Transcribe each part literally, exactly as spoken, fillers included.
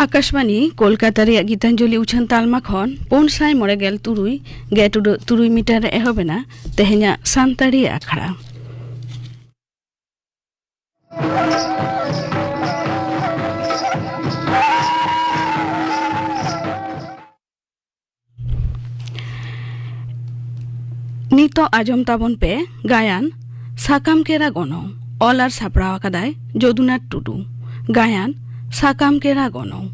ᱟᱠᱟᱥᱵᱟᱱᱤ ᱠᱳᱞᱠᱟᱛᱟ ᱨᱮᱭᱟᱜ ᱜᱤᱛᱟᱧᱡᱚᱞᱤ ᱩᱪᱷᱟᱹᱱ ᱛᱟᱞᱢᱟ ᱠᱷᱚᱱ ᱯᱩᱱ ᱥᱟᱭ ᱢᱚᱬᱮ ᱜᱮᱞ ᱛᱩᱨᱩᱭ ᱜᱮ ᱴᱩᱰᱟᱹᱜ ᱛᱩᱨᱩᱭ ᱢᱤᱴᱟᱨ ᱨᱮ ᱮᱦᱚᱵ ᱮᱱᱟ ᱛᱮᱦᱮᱧᱟᱜ ᱥᱟᱱᱛᱟᱲᱤ ᱟᱠᱷᱲᱟ᱾ ᱱᱤᱛᱚᱜ ᱟᱸᱡᱚᱢ ᱛᱟᱵᱚᱱ ᱯᱮ ᱜᱟᱭᱟᱱ ᱥᱟᱠᱟᱢ ᱠᱮᱨᱟ ᱜᱚᱱᱚᱝ᱾ ᱚᱞ ᱟᱨ ᱥᱟᱯᱲᱟᱣ ᱟᱠᱟᱫᱟᱭ ᱡᱚᱫᱩᱱᱟᱛᱷ ᱴᱩᱰᱩ᱾ ᱜᱟᱭᱟᱱ ᱥᱟᱠᱟᱢ ᱠᱮᱨᱟ ᱜᱚᱱᱚᱝ᱾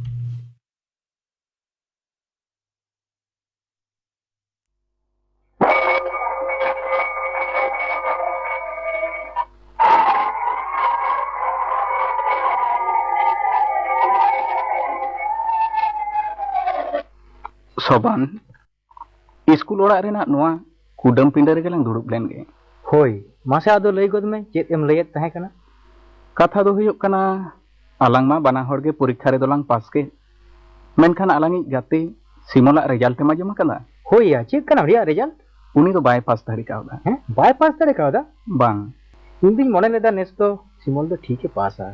ᱥᱚᱵᱟᱱ, ᱤᱥᱠᱩᱞ ᱚᱲᱟᱜ ᱨᱮᱱᱟᱜ ᱱᱚᱣᱟ ᱠᱩᱰᱟᱹᱢ ᱯᱤᱸᱰᱟᱹ ᱨᱮᱜᱮ ᱞᱟᱝ ᱫᱩᱲᱩᱵ ᱞᱮᱱ ᱜᱮ᱾ ᱦᱳᱭ, ᱢᱟᱥᱮ ᱟᱫᱚ ᱞᱟᱹᱭ ᱜᱚᱫ ᱢᱮ, ᱪᱮᱫ ᱮᱢ ᱞᱟᱹᱭᱮᱫ ᱛᱟᱦᱮᱸ ᱠᱟᱱᱟ? ᱠᱟᱛᱷᱟ ᱫᱚ ᱦᱩᱭᱩᱜ ᱠᱟᱱᱟ, ᱟᱞᱟᱝ ᱢᱟ ᱵᱟᱱᱟ ᱦᱚᱲ ᱜᱮ ᱯᱚᱨᱤᱠᱠᱷᱟ ᱨᱮᱫᱚ ᱞᱟᱝ ᱯᱟᱥ ᱠᱮᱫ, ᱢᱮᱱᱠᱷᱟᱱ ᱟᱞᱟᱝᱤᱡ ᱜᱟᱛᱮ ᱥᱤᱢᱚᱞᱟᱜ ᱨᱮᱡᱟᱞᱴ ᱮᱢ ᱟᱸᱡᱚᱢ ᱟᱠᱟᱫᱟ? ᱦᱳᱭ ᱭᱟ, ᱪᱮᱫ ᱠᱟᱱᱟ ᱩᱱᱤᱭᱟᱜ ᱨᱮᱡᱟᱞᱴ? ᱩᱱᱤ ᱫᱚ ᱵᱟᱭ ᱯᱟᱥ ᱫᱟᱲᱮ ᱠᱟᱣᱫᱟ᱾ ᱦᱮᱸ, ᱵᱟᱭ ᱯᱟᱥ ᱫᱟᱲᱮ ᱠᱟᱣᱫᱟ? ᱵᱟᱝ᱾ ᱤᱧ ᱫᱩᱧ ᱢᱚᱱᱮ ᱞᱮᱫᱟ ᱱᱮᱥ ᱫᱚ ᱥᱤᱢᱚᱞ ᱫᱚ ᱴᱷᱤᱠᱮ ᱯᱟᱥᱟ᱾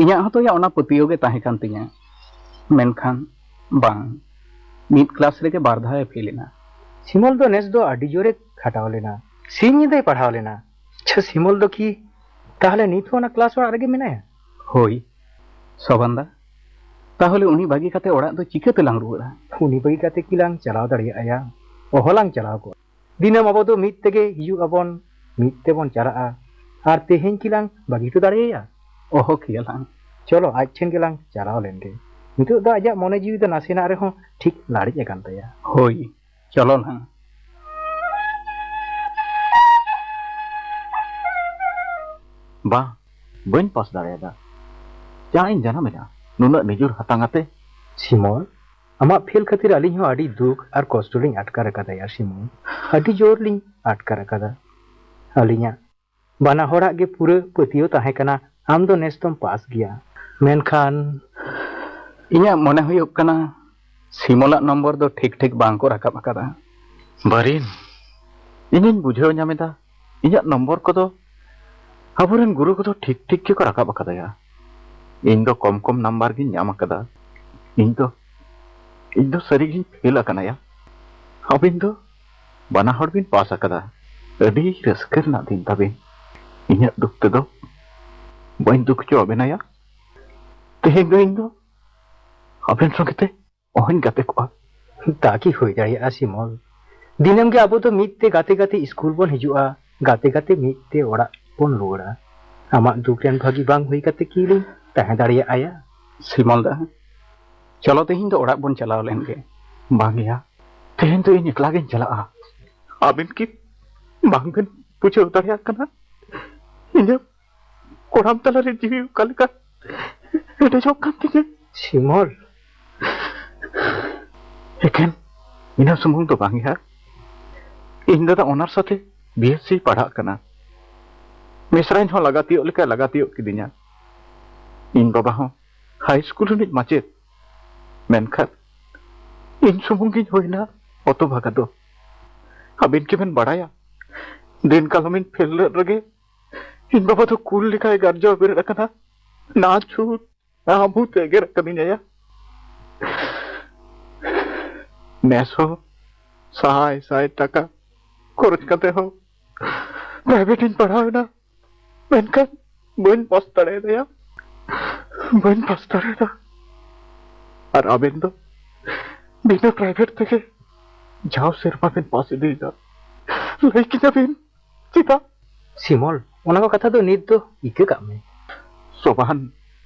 ᱤᱧᱟᱹᱜ ᱦᱚᱸᱛᱚ ᱭᱟ ᱚᱱᱟ ᱯᱟᱹᱛᱭᱟᱹᱣ ᱜᱮ ᱛᱟᱦᱮᱸ ᱠᱟᱱ ᱛᱤᱧᱟᱹ, ᱢᱮᱱᱠᱷᱟᱱ ᱵᱟᱝ, ᱢᱤᱫ ᱠᱞᱟᱥ ᱨᱮᱜᱮ ᱵᱟᱨ ᱫᱷᱟᱣ ᱮ ᱯᱷᱮᱞ ᱮᱱᱟ᱾ ᱥᱤᱢᱚᱞ ᱫᱚ ᱱᱮᱥ ᱫᱚ ᱟᱹᱰᱤ ᱡᱳᱨᱮ ᱠᱷᱟᱴᱟᱣ ᱞᱮᱱᱟ, ᱥᱤᱧ ᱧᱤᱫᱟᱹᱭ ᱯᱟᱲᱦᱟᱣ ᱞᱮᱱᱟ᱾ ᱟᱪᱪᱷᱟ, ᱥᱤᱢᱚᱞ ᱫᱚ ᱠᱤ ᱛᱟᱦᱞᱮ ᱱᱤᱛ ᱦᱚᱸ ᱚᱱᱟ ᱠᱞᱟᱥ ᱚᱲᱟᱜ ᱨᱮᱜᱮ ᱢᱮᱱᱟᱭᱟ? ᱦᱳᱭ᱾ ᱥᱚᱵᱟᱱᱫᱟ, ᱛᱟᱦᱚᱞᱮ ᱩᱱᱤ ᱵᱟᱹᱜᱤ ᱠᱟᱛᱮ ᱚᱲᱟᱜ ᱫᱚ ᱪᱤᱠᱟᱹ ᱛᱮᱞᱟᱝ ᱨᱩᱣᱟᱹᱲᱟ? ᱩᱱᱤ ᱵᱟᱹᱜᱤ ᱠᱟᱛᱮ ᱠᱤ ᱞᱟᱝ ᱪᱟᱞᱟᱣ ᱫᱟᱲᱮᱭᱟᱜᱼᱟ ᱭᱟ? ᱚᱦᱚᱞᱟᱝ ᱪᱟᱞᱟᱣ ᱠᱚᱜᱼᱟ᱾ ᱫᱤᱱᱟᱹᱢ ᱟᱵᱚ ᱫᱚ ᱢᱤᱫ ᱛᱮᱜᱮ ᱦᱤᱡᱩᱜ ᱟᱵᱚᱱ, ᱢᱤᱫ ᱛᱮᱵᱚᱱ ᱪᱟᱞᱟᱜᱼᱟ᱾ ᱟᱨ ᱛᱮᱦᱮᱧ ᱠᱤ ᱞᱟᱝ ᱵᱟᱹᱜᱤ ᱦᱚᱴᱚ ᱫᱟᱲᱮᱭᱟᱭᱟ? ᱚᱦᱚ ᱠᱮᱭᱟᱞᱟᱝ᱾ ᱪᱚᱞᱚ, ᱟᱡ ᱴᱷᱮᱱ ᱜᱮᱞᱟᱝ ᱪᱟᱞᱟᱣ ᱞᱮᱱ ᱜᱮ᱾ ᱱᱤᱛᱚᱜ ᱫᱚ ᱟᱡᱟᱜ ᱢᱚᱱᱮ ᱡᱤᱣᱤ ᱫᱚ ᱱᱟᱥᱮᱱᱟᱜ ᱨᱮᱦᱚᱸ ᱴᱷᱤᱠ ᱞᱟᱲᱮᱡ ᱟᱠᱟᱱ ᱛᱟᱭᱟ᱾ ᱦᱳᱭ, ᱪᱚᱞᱚ ᱱᱟᱝ᱾ ᱵᱟ, ᱵᱟᱹᱧ ᱯᱟᱥ ᱫᱟᱲᱮᱭᱟᱫᱟ᱾ ᱪᱟ ᱤᱧ ᱡᱟᱱᱟᱢ ᱮᱱᱟ, ᱱᱩᱱᱟᱹᱜ ᱱᱤᱡᱩᱨ ᱦᱟᱛᱟᱝ ᱟᱛᱮ᱾ ᱥᱤᱢᱚᱞ, ᱟᱢᱟᱜ ᱯᱷᱮᱞ ᱠᱷᱟᱹᱛᱤᱨ ᱟᱹᱞᱤᱧ ᱦᱚᱸ ᱟᱹᱰᱤ ᱫᱩᱠ ᱟᱨ ᱠᱚᱥᱴᱚ ᱞᱤᱧ ᱟᱴᱠᱟᱨ ᱟᱠᱟᱫᱟ ᱭᱟ ᱥᱤᱢᱚᱞ᱾ ᱟᱹᱰᱤ ᱡᱳᱨ ᱞᱤᱧ ᱟᱴᱠᱟᱨ ᱟᱠᱟᱫᱟ᱾ ᱟᱹᱞᱤᱧᱟᱜ ᱵᱟᱱᱟ ᱦᱚᱲᱟᱜ ᱜᱮ ᱯᱩᱨᱟᱹ ᱯᱟᱹᱛᱭᱟᱹᱣ ᱛᱟᱦᱮᱸ ᱠᱟᱱᱟ, ᱟᱢ ᱫᱚ ᱱᱮᱥ ᱫᱚᱢ ᱯᱟᱥ ᱜᱮᱭᱟ᱾ ᱢᱮᱱᱠᱷᱟᱱ ᱤᱧᱟᱹᱜ ᱢᱚᱱᱮ ᱦᱩᱭᱩᱜ ᱠᱟᱱᱟ, ᱥᱤᱢᱚᱞᱟᱜ ᱱᱚᱢᱵᱚᱨ ᱫᱚ ᱴᱷᱤᱠ ᱴᱷᱤᱠ ᱵᱟᱝ ᱠᱚ ᱨᱟᱠᱟᱵ ᱟᱠᱟᱫᱟ᱾ ᱵᱟᱨᱤᱱ, ᱤᱧᱤᱧ ᱵᱩᱡᱷᱟᱹᱣ ᱧᱟᱢ ᱮᱫᱟ, ᱤᱧᱟᱹᱜ ᱱᱚᱢᱵᱚᱨ ᱠᱚᱫᱚ ᱟᱵᱚᱨᱮᱱ ᱜᱩᱨᱩ ᱠᱚᱫᱚ ᱴᱷᱤᱠ ᱴᱷᱤᱠ ᱜᱮᱠᱚ ᱨᱟᱠᱟᱵ ᱟᱠᱟᱫᱟ ᱭᱟ᱾ ᱤᱧ ᱫᱚ ᱠᱚᱢ ᱠᱚᱢ ᱱᱟᱢᱵᱟᱨ ᱜᱤᱧ ᱧᱟᱢ ᱟᱠᱟᱫᱟ᱾ ᱤᱧ ᱫᱚ ᱤᱧ ᱫᱚ ᱥᱟᱹᱨᱤᱜᱤᱧ ᱯᱷᱮᱞ ᱟᱠᱟᱱᱟᱭᱟ᱾ ᱟᱹᱵᱤᱱ ᱫᱚ ᱵᱟᱱᱟ ᱦᱚᱲ ᱵᱤᱱ ᱯᱟᱥ ᱟᱠᱟᱫᱟ᱾ ᱟᱹᱰᱤ ᱨᱟᱹᱥᱠᱟᱹ ᱨᱮᱱᱟᱜ ᱫᱤᱱ ᱛᱟᱵᱤᱱ᱾ ᱤᱧᱟᱹᱜ ᱫᱩᱠ ᱛᱮᱫᱚ ᱵᱟᱹᱧ ᱫᱩᱠ ᱦᱚᱪᱚ ᱟᱵᱮᱱᱟᱭᱟ᱾ ᱛᱮᱦᱮᱧ ᱫᱚ ᱤᱧ ᱫᱚ ᱟᱵᱮᱱ ᱥᱚᱸᱜᱮ ᱛᱮ ᱚᱦᱚᱧ ᱜᱟᱛᱮ ᱠᱚᱜᱼᱟ᱾ ᱫᱟ ᱠᱤ ᱦᱩᱭ ᱫᱟᱲᱮᱭᱟᱜᱼᱟ ᱥᱤᱢᱚᱞ? ᱫᱤᱱᱟᱹᱢ ᱜᱮ ᱟᱵᱚ ᱫᱚ ᱢᱤᱫ ᱛᱮ ᱜᱟᱛᱮ ᱜᱟᱛᱮ ᱥᱠᱩᱞ ᱵᱚᱱ ᱦᱤᱡᱩᱜᱼᱟ, ᱜᱟᱛᱮ ᱜᱟᱛᱮ ᱢᱤᱫ ᱛᱮ ᱚᱲᱟᱜ ᱵᱚᱱ ᱨᱩᱣᱟᱹᱲᱟ᱾ ᱟᱢᱟᱜ ᱫᱩᱠ ᱨᱮᱱ ᱵᱷᱟᱹᱜᱤ ᱵᱟᱝ ᱦᱩᱭ ᱠᱟᱛᱮ ᱠᱤ ᱞᱤᱧ ᱛᱟᱦᱮᱸ ᱫᱟᱲᱮᱭᱟᱜᱼᱟ ᱭᱟ? ᱥᱤᱢᱚᱞ ᱫᱟ, ᱪᱚᱞᱚ ᱛᱮᱦᱮᱧ ᱫᱚ ᱚᱲᱟᱜ ᱵᱚᱱ ᱪᱟᱞᱟᱣ ᱞᱮᱱ ᱜᱮ᱾ ᱵᱟᱝ ᱭᱟ, ᱛᱮᱦᱮᱧ ᱫᱚ ᱤᱧ ᱮᱠᱞᱟ ᱜᱤᱧ ᱪᱟᱞᱟᱜᱼᱟ᱾ ᱟᱵᱮᱱ ᱠᱤ ᱵᱟᱝ ᱵᱮᱱ ᱵᱩᱡᱷᱟᱹᱣ ᱫᱟᱲᱮᱭᱟᱜ ᱠᱟᱱᱟ? ᱤᱧᱟᱹᱜ ᱠᱚᱲᱟᱢ ᱛᱟᱞᱟᱨᱮ ᱡᱤᱣᱤ ᱚᱠᱟ ᱞᱮᱠᱟ ᱦᱮᱰᱮᱡᱚᱜ ᱠᱟᱱ ᱛᱤᱧᱟᱹ᱾ ᱥᱤᱢᱚᱞ, ᱮᱠᱷᱮᱱ ᱤᱱᱟᱹ ᱥᱩᱢᱩᱝ ᱫᱚ ᱵᱟᱝ ᱭᱟ, ᱤᱧ ᱫᱟᱫᱟ ᱚᱱᱟᱨᱥ ᱟᱛᱮ ᱵᱤ ᱮᱥ ᱥᱤ ᱯᱟᱲᱦᱟᱜ ᱠᱟᱱᱟ᱾ ᱢᱤᱥᱨᱟᱧ ᱦᱚᱸ ᱞᱟᱜᱟ ᱛᱤᱭᱳᱜ ᱞᱮᱠᱟᱭ ᱞᱟᱜᱟ ᱛᱤᱭᱳᱜ ᱠᱤᱫᱤᱧᱟ᱾ ᱤᱧ ᱵᱟᱵᱟ ᱦᱚᱸ ᱦᱟᱭ ᱥᱠᱩᱞ ᱨᱤᱱᱤᱡ ᱢᱟᱪᱮᱫ, ᱢᱮᱱᱠᱷᱟᱱ ᱤᱧ ᱥᱩᱢᱩᱝ ᱜᱤᱧ ᱦᱩᱭᱱᱟ ᱦᱚᱛᱚᱵᱷᱟᱜᱟ ᱫᱚ᱾ ᱟᱹᱵᱤᱱ ᱠᱤᱵᱮᱱ ᱵᱟᱲᱟᱭᱟ, ᱫᱤᱱ ᱠᱟᱞᱚᱢᱤᱧ ᱯᱷᱮᱞ ᱞᱮᱫ ᱨᱮᱜᱮ ᱤᱧ ᱵᱟᱵᱟ ᱫᱚ ᱠᱩᱞ ᱞᱮᱠᱟᱭ ᱜᱟᱨᱡᱟᱣ ᱵᱮᱨᱮᱫ ᱟᱠᱟᱱᱟ᱾ ᱱᱟ ᱪᱷᱩᱴ ᱟᱢ ᱦᱚᱸ ᱮᱜᱮᱨ ᱟᱠᱟᱫᱤᱧᱟᱭᱟ᱾ ᱱᱮᱥ ᱦᱚᱸ ᱥᱟᱭ ᱥᱟᱭ ᱴᱟᱠᱟ ᱠᱷᱚᱨᱚᱪ ᱠᱟᱛᱮ ᱦᱚᱸ ᱯᱨᱟᱭᱵᱷᱮᱴ ᱤᱧ ᱯᱟᱲᱦᱟᱣ ᱮᱱᱟ, ᱢᱮᱱᱠᱷᱟᱱ ᱵᱟᱹᱧ ᱯᱟᱥ ᱫᱟᱲᱮᱭᱟᱫᱟ᱾ ᱵᱟᱹᱧ ᱯᱟᱥ ᱫᱟᱲᱮᱭᱟᱫᱟ᱾ ᱟᱨ ᱟᱵᱮᱱ ᱫᱚ ᱵᱤᱱᱟᱹ ᱯᱨᱟᱭᱵᱷᱮᱴ ᱛᱮᱜᱮ ᱡᱟᱣ ᱥᱮᱨᱢᱟ ᱵᱮᱱ ᱯᱟᱥ ᱤᱫᱤᱭᱮᱫᱟ᱾ ᱞᱟᱹᱭ ᱠᱤᱧᱟ ᱵᱤᱱ ᱪᱮᱫᱟᱜ? ᱥᱤᱢᱚᱞ, ᱚᱱᱟ ᱠᱚ ᱠᱟᱛᱷᱟ ᱫᱚ ᱱᱤᱛ ᱫᱚ ᱤᱠᱟᱹ ᱠᱟᱜ ᱢᱮ᱾ ᱥᱚᱵᱟᱱ,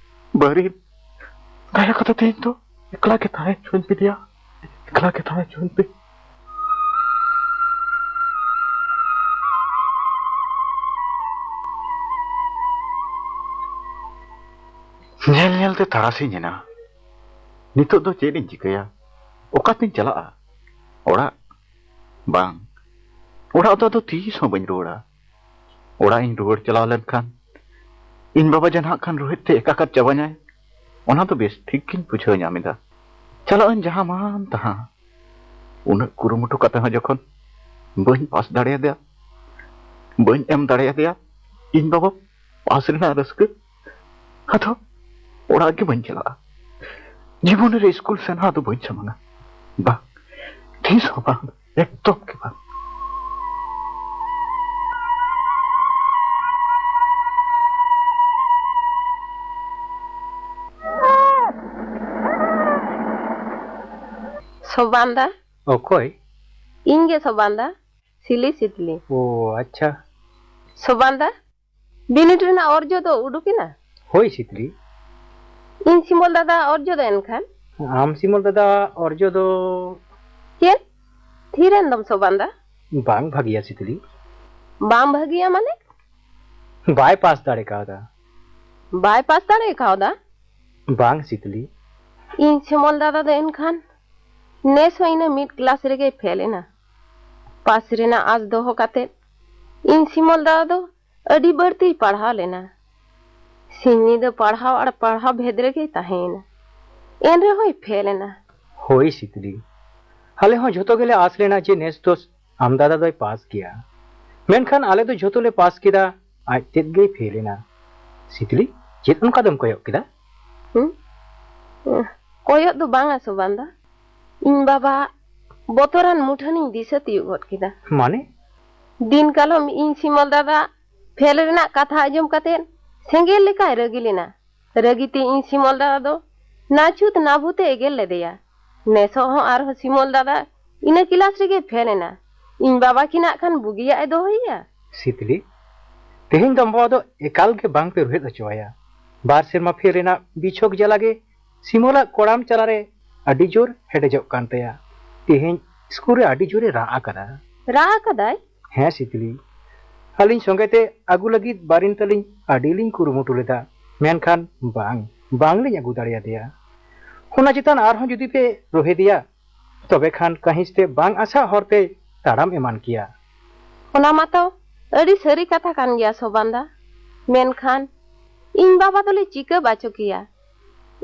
ᱵᱟᱹᱨᱤᱱ, ᱫᱟᱭᱟ ᱠᱟᱛᱮ ᱛᱮᱦᱮᱧ ᱫᱚ ᱮᱠᱞᱟ ᱜᱮ ᱛᱟᱦᱮᱸ ᱦᱚᱪᱚᱧ ᱯᱮ ᱫᱮᱭᱟ᱾ ᱮᱠᱞᱟ ᱜᱮ ᱛᱟᱦᱮᱸ ᱦᱚᱪᱚᱧ ᱯᱮ᱾ ᱧᱮᱞ ᱧᱮᱞ ᱛᱮ ᱛᱟᱨᱟᱥᱤᱧ ᱮᱱᱟ᱾ ᱱᱤᱛᱚᱜ ᱫᱚ ᱪᱮᱫ ᱤᱧ ᱪᱤᱠᱟᱹᱭᱟ? ᱚᱠᱟᱛᱤᱧ ᱪᱟᱞᱟᱜᱼᱟ? ᱚᱲᱟᱜ? ᱵᱟᱝ, ᱚᱲᱟᱜ ᱫᱚ ᱟᱫᱚ ᱛᱤᱥ ᱦᱚᱸ ᱵᱟᱹᱧ ᱨᱩᱣᱟᱹᱲᱟ᱾ ᱚᱲᱟᱜ ᱤᱧ ᱨᱩᱣᱟᱹᱲ ᱪᱟᱞᱟᱣ ᱞᱮᱱᱠᱷᱟᱱ ᱤᱧ ᱵᱟᱵᱟ ᱡᱮ ᱱᱟᱦᱟᱜ ᱠᱷᱟᱱ ᱨᱳᱦᱤᱛ ᱛᱮ ᱮᱠᱟᱠᱟᱨ ᱪᱟᱵᱟᱧᱟᱭ, ᱚᱱᱟ ᱫᱚ ᱵᱮᱥ ᱴᱷᱤᱠ ᱜᱤᱧ ᱵᱩᱡᱷᱟᱹᱣ ᱧᱟᱢ ᱮᱫᱟ᱾ ᱪᱟᱞᱟᱜ ᱟᱹᱧ ᱡᱟᱦᱟᱸ ᱢᱟᱱ ᱛᱟᱦᱟᱸ᱾ ᱩᱱᱟᱹᱜ ᱠᱩᱨᱩᱢᱩᱴᱩ ᱠᱟᱛᱮ ᱦᱚᱸ ᱡᱚᱠᱷᱚᱱ ᱵᱟᱹᱧ ᱯᱟᱥ ᱫᱟᱲᱮᱭᱟᱫᱮᱭᱟ, ᱵᱟᱹᱧ ᱮᱢ ᱫᱟᱲᱮᱭᱟᱫᱮᱭᱟ ᱤᱧ ᱵᱟᱵᱟ ᱯᱟᱥ ᱨᱮᱱᱟᱜ ᱨᱟᱹᱥᱠᱟᱹ, ᱟᱫᱚ ᱚᱲᱟᱜ ᱜᱮ ᱵᱟᱹᱧ ᱪᱟᱞᱟᱜᱼᱟ᱾ ᱡᱤᱵᱚᱱ ᱨᱮ ᱥᱠᱩᱞ ᱥᱮᱱ ᱦᱚᱸ ᱟᱫᱚ ᱵᱟᱹᱧ ᱥᱟᱢᱟᱝᱟ᱾ ᱵᱟᱝ, ᱛᱤᱥ ᱦᱚᱸ ᱵᱟᱝ, ᱮᱠᱫᱚᱢ ᱜᱮ ᱵᱟᱝ᱾ ᱥᱚᱵᱟᱱ ᱫᱟ᱾ ᱚᱠᱚᱭ? ᱤᱧ ᱜᱮ ᱥᱚᱵᱟᱱ ᱫᱟ, ᱥᱤᱞᱤ ᱥᱤᱛᱞᱤ᱾ ᱳ, ᱟᱪᱪᱷᱟ᱾ ᱥᱚᱵᱟᱱ ᱫᱟ, ᱵᱤᱱᱤᱰ ᱨᱮᱱᱟᱜ ᱚᱨᱡᱚ ᱫᱚ ᱩᱰᱩᱠ ᱮᱱᱟ? ᱦᱳᱭ ᱥᱤᱛᱞᱤ᱾ ᱤᱧ ᱥᱤᱢᱚᱞ ᱫᱟᱫᱟ ᱚᱨᱡᱚ ᱫᱚ ᱮᱱᱠᱷᱟᱱ? ᱟᱢ ᱥᱤᱢᱚᱞ ᱫᱟᱫᱟ ᱚᱨᱡᱚ ᱫᱚ? ᱪᱮᱫ? ᱛᱷᱤᱨ ᱮᱱ ᱫᱚᱢ ᱥᱚᱵᱟᱱ ᱫᱟ? ᱵᱟᱝ ᱵᱷᱟᱹᱜᱤᱭᱟ ᱥᱤᱛᱞᱤ᱾ ᱵᱟᱝ ᱵᱷᱟᱹᱜᱤᱭᱟ ᱢᱟᱱᱮ? ᱵᱟᱭ ᱯᱟᱥ ᱫᱟᱲᱮ ᱠᱟᱣᱫᱟ᱾ ᱵᱟᱭ ᱯᱟᱥ ᱫᱟᱲᱮ ᱠᱟᱣᱫᱟ? ᱵᱟᱝ ᱥᱤᱛᱞᱤ᱾ ᱤᱧ ᱥᱤᱢᱚᱞ ᱫᱟᱫᱟ ᱫᱚ ᱮᱱᱠᱷᱟᱱ ᱱᱮᱥ ᱦᱚᱸ ᱤᱱᱟᱹ ᱢᱤᱫ ᱠᱞᱟᱥ ᱨᱮᱜᱮᱭ ᱯᱷᱮᱞ ᱮᱱᱟ᱾ ᱯᱟᱥ ᱨᱮᱱᱟᱜ ᱟᱸᱥ ᱫᱚᱦᱚ ᱠᱟᱛᱮ ᱤᱧ ᱥᱤᱢᱚᱞ ᱫᱟᱫᱟ ᱫᱚ ᱟᱹᱰᱤ ᱵᱟᱹᱲᱛᱤᱭ ᱯᱟᱲᱦᱟᱣ ᱞᱮᱱᱟ᱾ ᱥᱤᱧ ᱧᱤᱫᱟᱹ ᱯᱟᱲᱦᱟᱣ ᱟᱨ ᱯᱟᱲᱦᱟᱣ ᱵᱷᱮᱫ ᱨᱮᱜᱮᱭ ᱛᱟᱦᱮᱸᱭᱮᱱᱟ᱾ ᱮᱱ ᱨᱮᱦᱚᱸᱭ ᱯᱷᱮᱞ ᱮᱱᱟ᱾ ᱦᱳᱭ ᱥᱤᱛᱞᱤ, ᱟᱞᱮ ᱦᱚᱸ ᱡᱷᱚᱛᱚ ᱜᱮᱞᱮ ᱟᱸᱥ ᱞᱮᱱᱟ ᱡᱮ ᱱᱮᱥ ᱫᱚ ᱟᱢ ᱫᱟᱫᱟ ᱫᱚᱭ ᱯᱟᱥ ᱜᱮᱭᱟ, ᱢᱮᱱᱠᱷᱟᱱ ᱟᱞᱮ ᱫᱚ ᱡᱷᱚᱛᱚ ᱞᱮ ᱯᱟᱥ ᱠᱮᱫᱟ, ᱟᱡ ᱛᱮᱫ ᱜᱮᱭ ᱯᱷᱮᱞ ᱮᱱᱟ᱾ ᱥᱤᱛᱞᱤ, ᱪᱮᱫ ᱚᱱᱠᱟ ᱫᱚᱢ ᱠᱚᱭᱚᱜ ᱠᱮᱫᱟ? ᱦᱩᱸ? ᱠᱚᱭᱚᱜ ᱫᱚ ᱵᱟᱝᱟ ᱥᱚᱵᱟᱱ ᱫᱟ, ᱤᱧ ᱵᱟᱵᱟ ᱵᱚᱛᱚᱨᱟᱱ ᱢᱩᱴᱷᱟᱹᱱᱤᱧ ᱫᱤᱥᱟᱹ ᱛᱤᱭᱳᱜ ᱜᱚᱫ ᱠᱮᱫᱟ᱾ ᱢᱟᱱᱮ? ᱫᱤᱱ ᱠᱟᱞᱚᱢ ᱤᱧ ᱥᱤᱢᱚᱞ ᱫᱟᱫᱟ ᱯᱷᱮᱞ ᱨᱮᱱᱟᱜ ᱠᱟᱛᱷᱟ ᱟᱸᱡᱚᱢ ᱠᱟᱛᱮ ᱥᱮᱸᱜᱮᱞ ᱞᱮᱠᱟᱭ ᱨᱟᱹᱜᱤ ᱞᱮᱱᱟ᱾ ᱨᱟᱹᱜᱤ ᱛᱮ ᱤᱧ ᱥᱤᱢᱚᱞ ᱫᱟᱫᱟ ᱫᱚ ᱱᱟᱪᱷᱩᱛ ᱱᱟᱵᱷᱩᱛᱮ ᱮᱜᱮᱨ ᱞᱮᱫᱮᱭᱟ᱾ ᱱᱮᱥᱚᱜ ᱦᱚᱸ ᱟᱨᱦᱚᱸ ᱥᱤᱢᱚᱞ ᱫᱟᱫᱟ ᱤᱱᱟᱹ ᱠᱤᱞᱟᱥ ᱨᱮᱜᱮ ᱯᱷᱮᱞ ᱮᱱᱟ᱾ ᱤᱧ ᱵᱟᱵᱟ ᱠᱤ ᱱᱟᱜ ᱠᱷᱟᱱ ᱵᱩᱜᱤᱭᱟᱜ ᱮ ᱫᱚᱦᱚᱭᱮᱭᱟ? ᱥᱤᱛᱞᱤ, ᱛᱮᱦᱮᱧ ᱫᱚ ᱟᱢ ᱵᱟᱵᱟ ᱫᱚ ᱮᱠᱟᱞ ᱜᱮ ᱵᱟᱝ ᱯᱮ ᱨᱩᱦᱮᱫ ᱦᱚᱪᱚ ᱟᱭᱟ᱾ ᱵᱟᱨ ᱥᱮᱨᱢᱟ ᱯᱷᱮᱞ ᱨᱮᱱᱟᱜ ᱵᱤᱪᱷᱚᱠ ᱡᱟᱞᱟ ᱜᱮ ᱥᱤᱢᱚᱞᱟᱜ ᱠᱚᱲᱟᱢ ᱪᱟᱞᱟ ᱨᱮ ᱟᱹᱰᱤ ᱡᱳᱨ ᱦᱮᱰᱮᱡᱚᱜ ᱠᱟᱱ ᱛᱟᱭᱟ᱾ ᱛᱮᱦᱮᱧ ᱥᱠᱩᱞ ᱨᱮ ᱟᱹᱰᱤ ᱡᱳᱨᱮ ᱨᱟᱜ ᱟᱠᱟᱫᱟ᱾ ᱨᱟᱜ ᱟᱠᱟᱫᱟᱭ? ᱦᱮᱸ ᱥᱤᱛᱞᱤ, ᱟᱹᱞᱤᱧ ᱥᱚᱸᱜᱮ ᱛᱮ ᱟᱹᱜᱩ ᱞᱟᱹᱜᱤᱫ ᱵᱟᱨᱤᱱ ᱛᱟᱹᱞᱤᱧ ᱟᱹᱰᱤ ᱞᱤᱧ ᱠᱩᱨᱩᱢᱩᱴᱩ ᱞᱮᱫᱟ, ᱢᱮᱱᱠᱷᱟᱱ ᱵᱟᱝ, ᱵᱟᱝ ᱞᱤᱧ ᱟᱹᱜᱩ ᱫᱟᱲᱮᱭᱟᱫᱮᱭᱟ᱾ ᱚᱱᱟ ᱪᱮᱛᱟᱱ ᱟᱨᱦᱚᱸ ᱡᱩᱫᱤ ᱯᱮ ᱨᱚᱦᱮᱫᱮᱭᱟ, ᱛᱚᱵᱮ ᱠᱷᱟᱱ ᱠᱟᱹᱦᱤᱥ ᱛᱮ ᱵᱟᱝ ᱟᱥᱟᱜ ᱦᱚᱨ ᱛᱮᱭ ᱛᱟᱲᱟᱢ ᱮᱢᱟᱱ ᱠᱮᱭᱟ᱾ ᱚᱱᱟ ᱢᱟᱛᱚ ᱟᱹᱰᱤ ᱥᱟᱹᱨᱤ ᱠᱟᱛᱷᱟ ᱠᱟᱱ ᱜᱮᱭᱟ ᱥᱚᱵᱟᱱ ᱫᱟ, ᱢᱮᱱᱠᱷᱟᱱ ᱤᱧ ᱵᱟᱵᱟ ᱫᱚᱞᱮ ᱪᱤᱠᱟᱹ ᱵᱟᱪᱚ ᱠᱮᱭᱟ᱾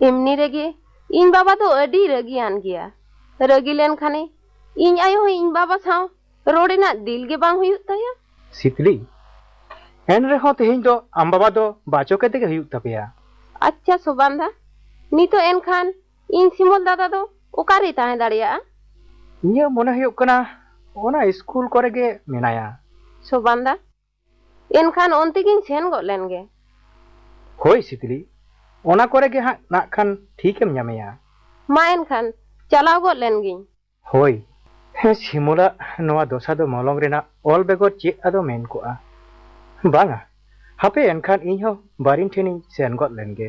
ᱮᱢᱱᱤ ᱨᱮᱜᱮ ᱤᱧ ᱵᱟᱵᱟ ᱫᱚ ᱟᱹᱰᱤ ᱨᱟᱹᱜᱤᱭᱟᱱ ᱜᱮᱭᱟ᱾ ᱨᱟᱹᱜᱤ ᱞᱮᱱᱠᱷᱟᱱᱮ ᱤᱧ ᱟᱭᱳ ᱦᱚᱸ ᱤᱧ ᱵᱟᱵᱟ ᱥᱟᱶ ᱨᱚᱲ ᱨᱮᱱᱟᱜ ᱫᱤᱞ ᱜᱮ ᱵᱟᱝ ᱦᱩᱭᱩᱜ ᱛᱟᱭᱟ᱾ ᱥᱤᱛᱞᱤ, ᱮᱱ ᱨᱮᱦᱚᱸ ᱛᱮᱦᱮᱧ ᱫᱚ ᱟᱢ ᱵᱟᱵᱟ ᱫᱚ ᱵᱟᱪᱚ ᱠᱟᱛᱮ ᱜᱮ ᱦᱩᱭᱩᱜ ᱛᱟᱯᱮᱭᱟ᱾ ᱟᱪᱪᱷᱟ ᱥᱚᱵᱟᱱ ᱫᱟ, ᱱᱤᱛᱚᱜ ᱮᱱᱠᱷᱟᱱ ᱤᱧ ᱥᱤᱢᱚᱞ ᱫᱟᱫᱟ ᱫᱚ ᱚᱠᱟᱨᱮᱭ ᱛᱟᱦᱮᱸ ᱫᱟᱲᱮᱭᱟᱜᱼᱟ? ᱤᱧᱟᱹᱜ ᱢᱚᱱᱮ ᱦᱩᱭᱩᱜ ᱠᱟᱱᱟ ᱚᱱᱟ ᱥᱠᱩᱞ ᱠᱚᱨᱮ ᱜᱮ ᱢᱮᱱᱟᱭᱟ᱾ ᱥᱚᱵᱟᱱ ᱫᱟ, ᱮᱱᱠᱷᱟᱱ ᱚᱱᱛᱮ ᱜᱤᱧ ᱥᱮᱱ ᱜᱚᱫ ᱞᱮᱱ ᱜᱮ᱾ ᱦᱳᱭ ᱥᱤᱛᱞᱤ, ᱚᱱᱟ ᱠᱚᱨᱮ ᱜᱮ ᱦᱟᱸᱜ ᱱᱟᱜ ᱠᱷᱟᱱ ᱴᱷᱤᱠᱮᱢ ᱧᱟᱢᱮᱭᱟ᱾ ᱢᱟ ᱮᱱᱠᱷᱟᱱ ᱪᱟᱞᱟᱣ ᱜᱚᱫ ᱞᱮᱱ ᱜᱤᱧ᱾ ᱦᱳᱭ᱾ ᱦᱮᱸ, ᱥᱤᱢᱚᱞᱟᱜ ᱱᱚᱣᱟ ᱫᱚᱥᱟ ᱫᱚ ᱢᱚᱞᱚᱝ ᱨᱮᱱᱟᱜ ᱚᱞ ᱵᱮᱜᱚᱨ ᱪᱮᱫ ᱟᱫᱚ ᱢᱮᱱ ᱠᱚᱜᱼᱟ? ᱵᱟᱝᱟ, ᱦᱟᱯᱮ ᱮᱱᱠᱷᱟᱱ ᱤᱧ ᱦᱚᱸ ᱵᱟᱨᱤᱱ ᱴᱷᱮᱱᱤᱧ ᱥᱮᱱ ᱜᱚᱫ ᱞᱮᱱ ᱜᱮ᱾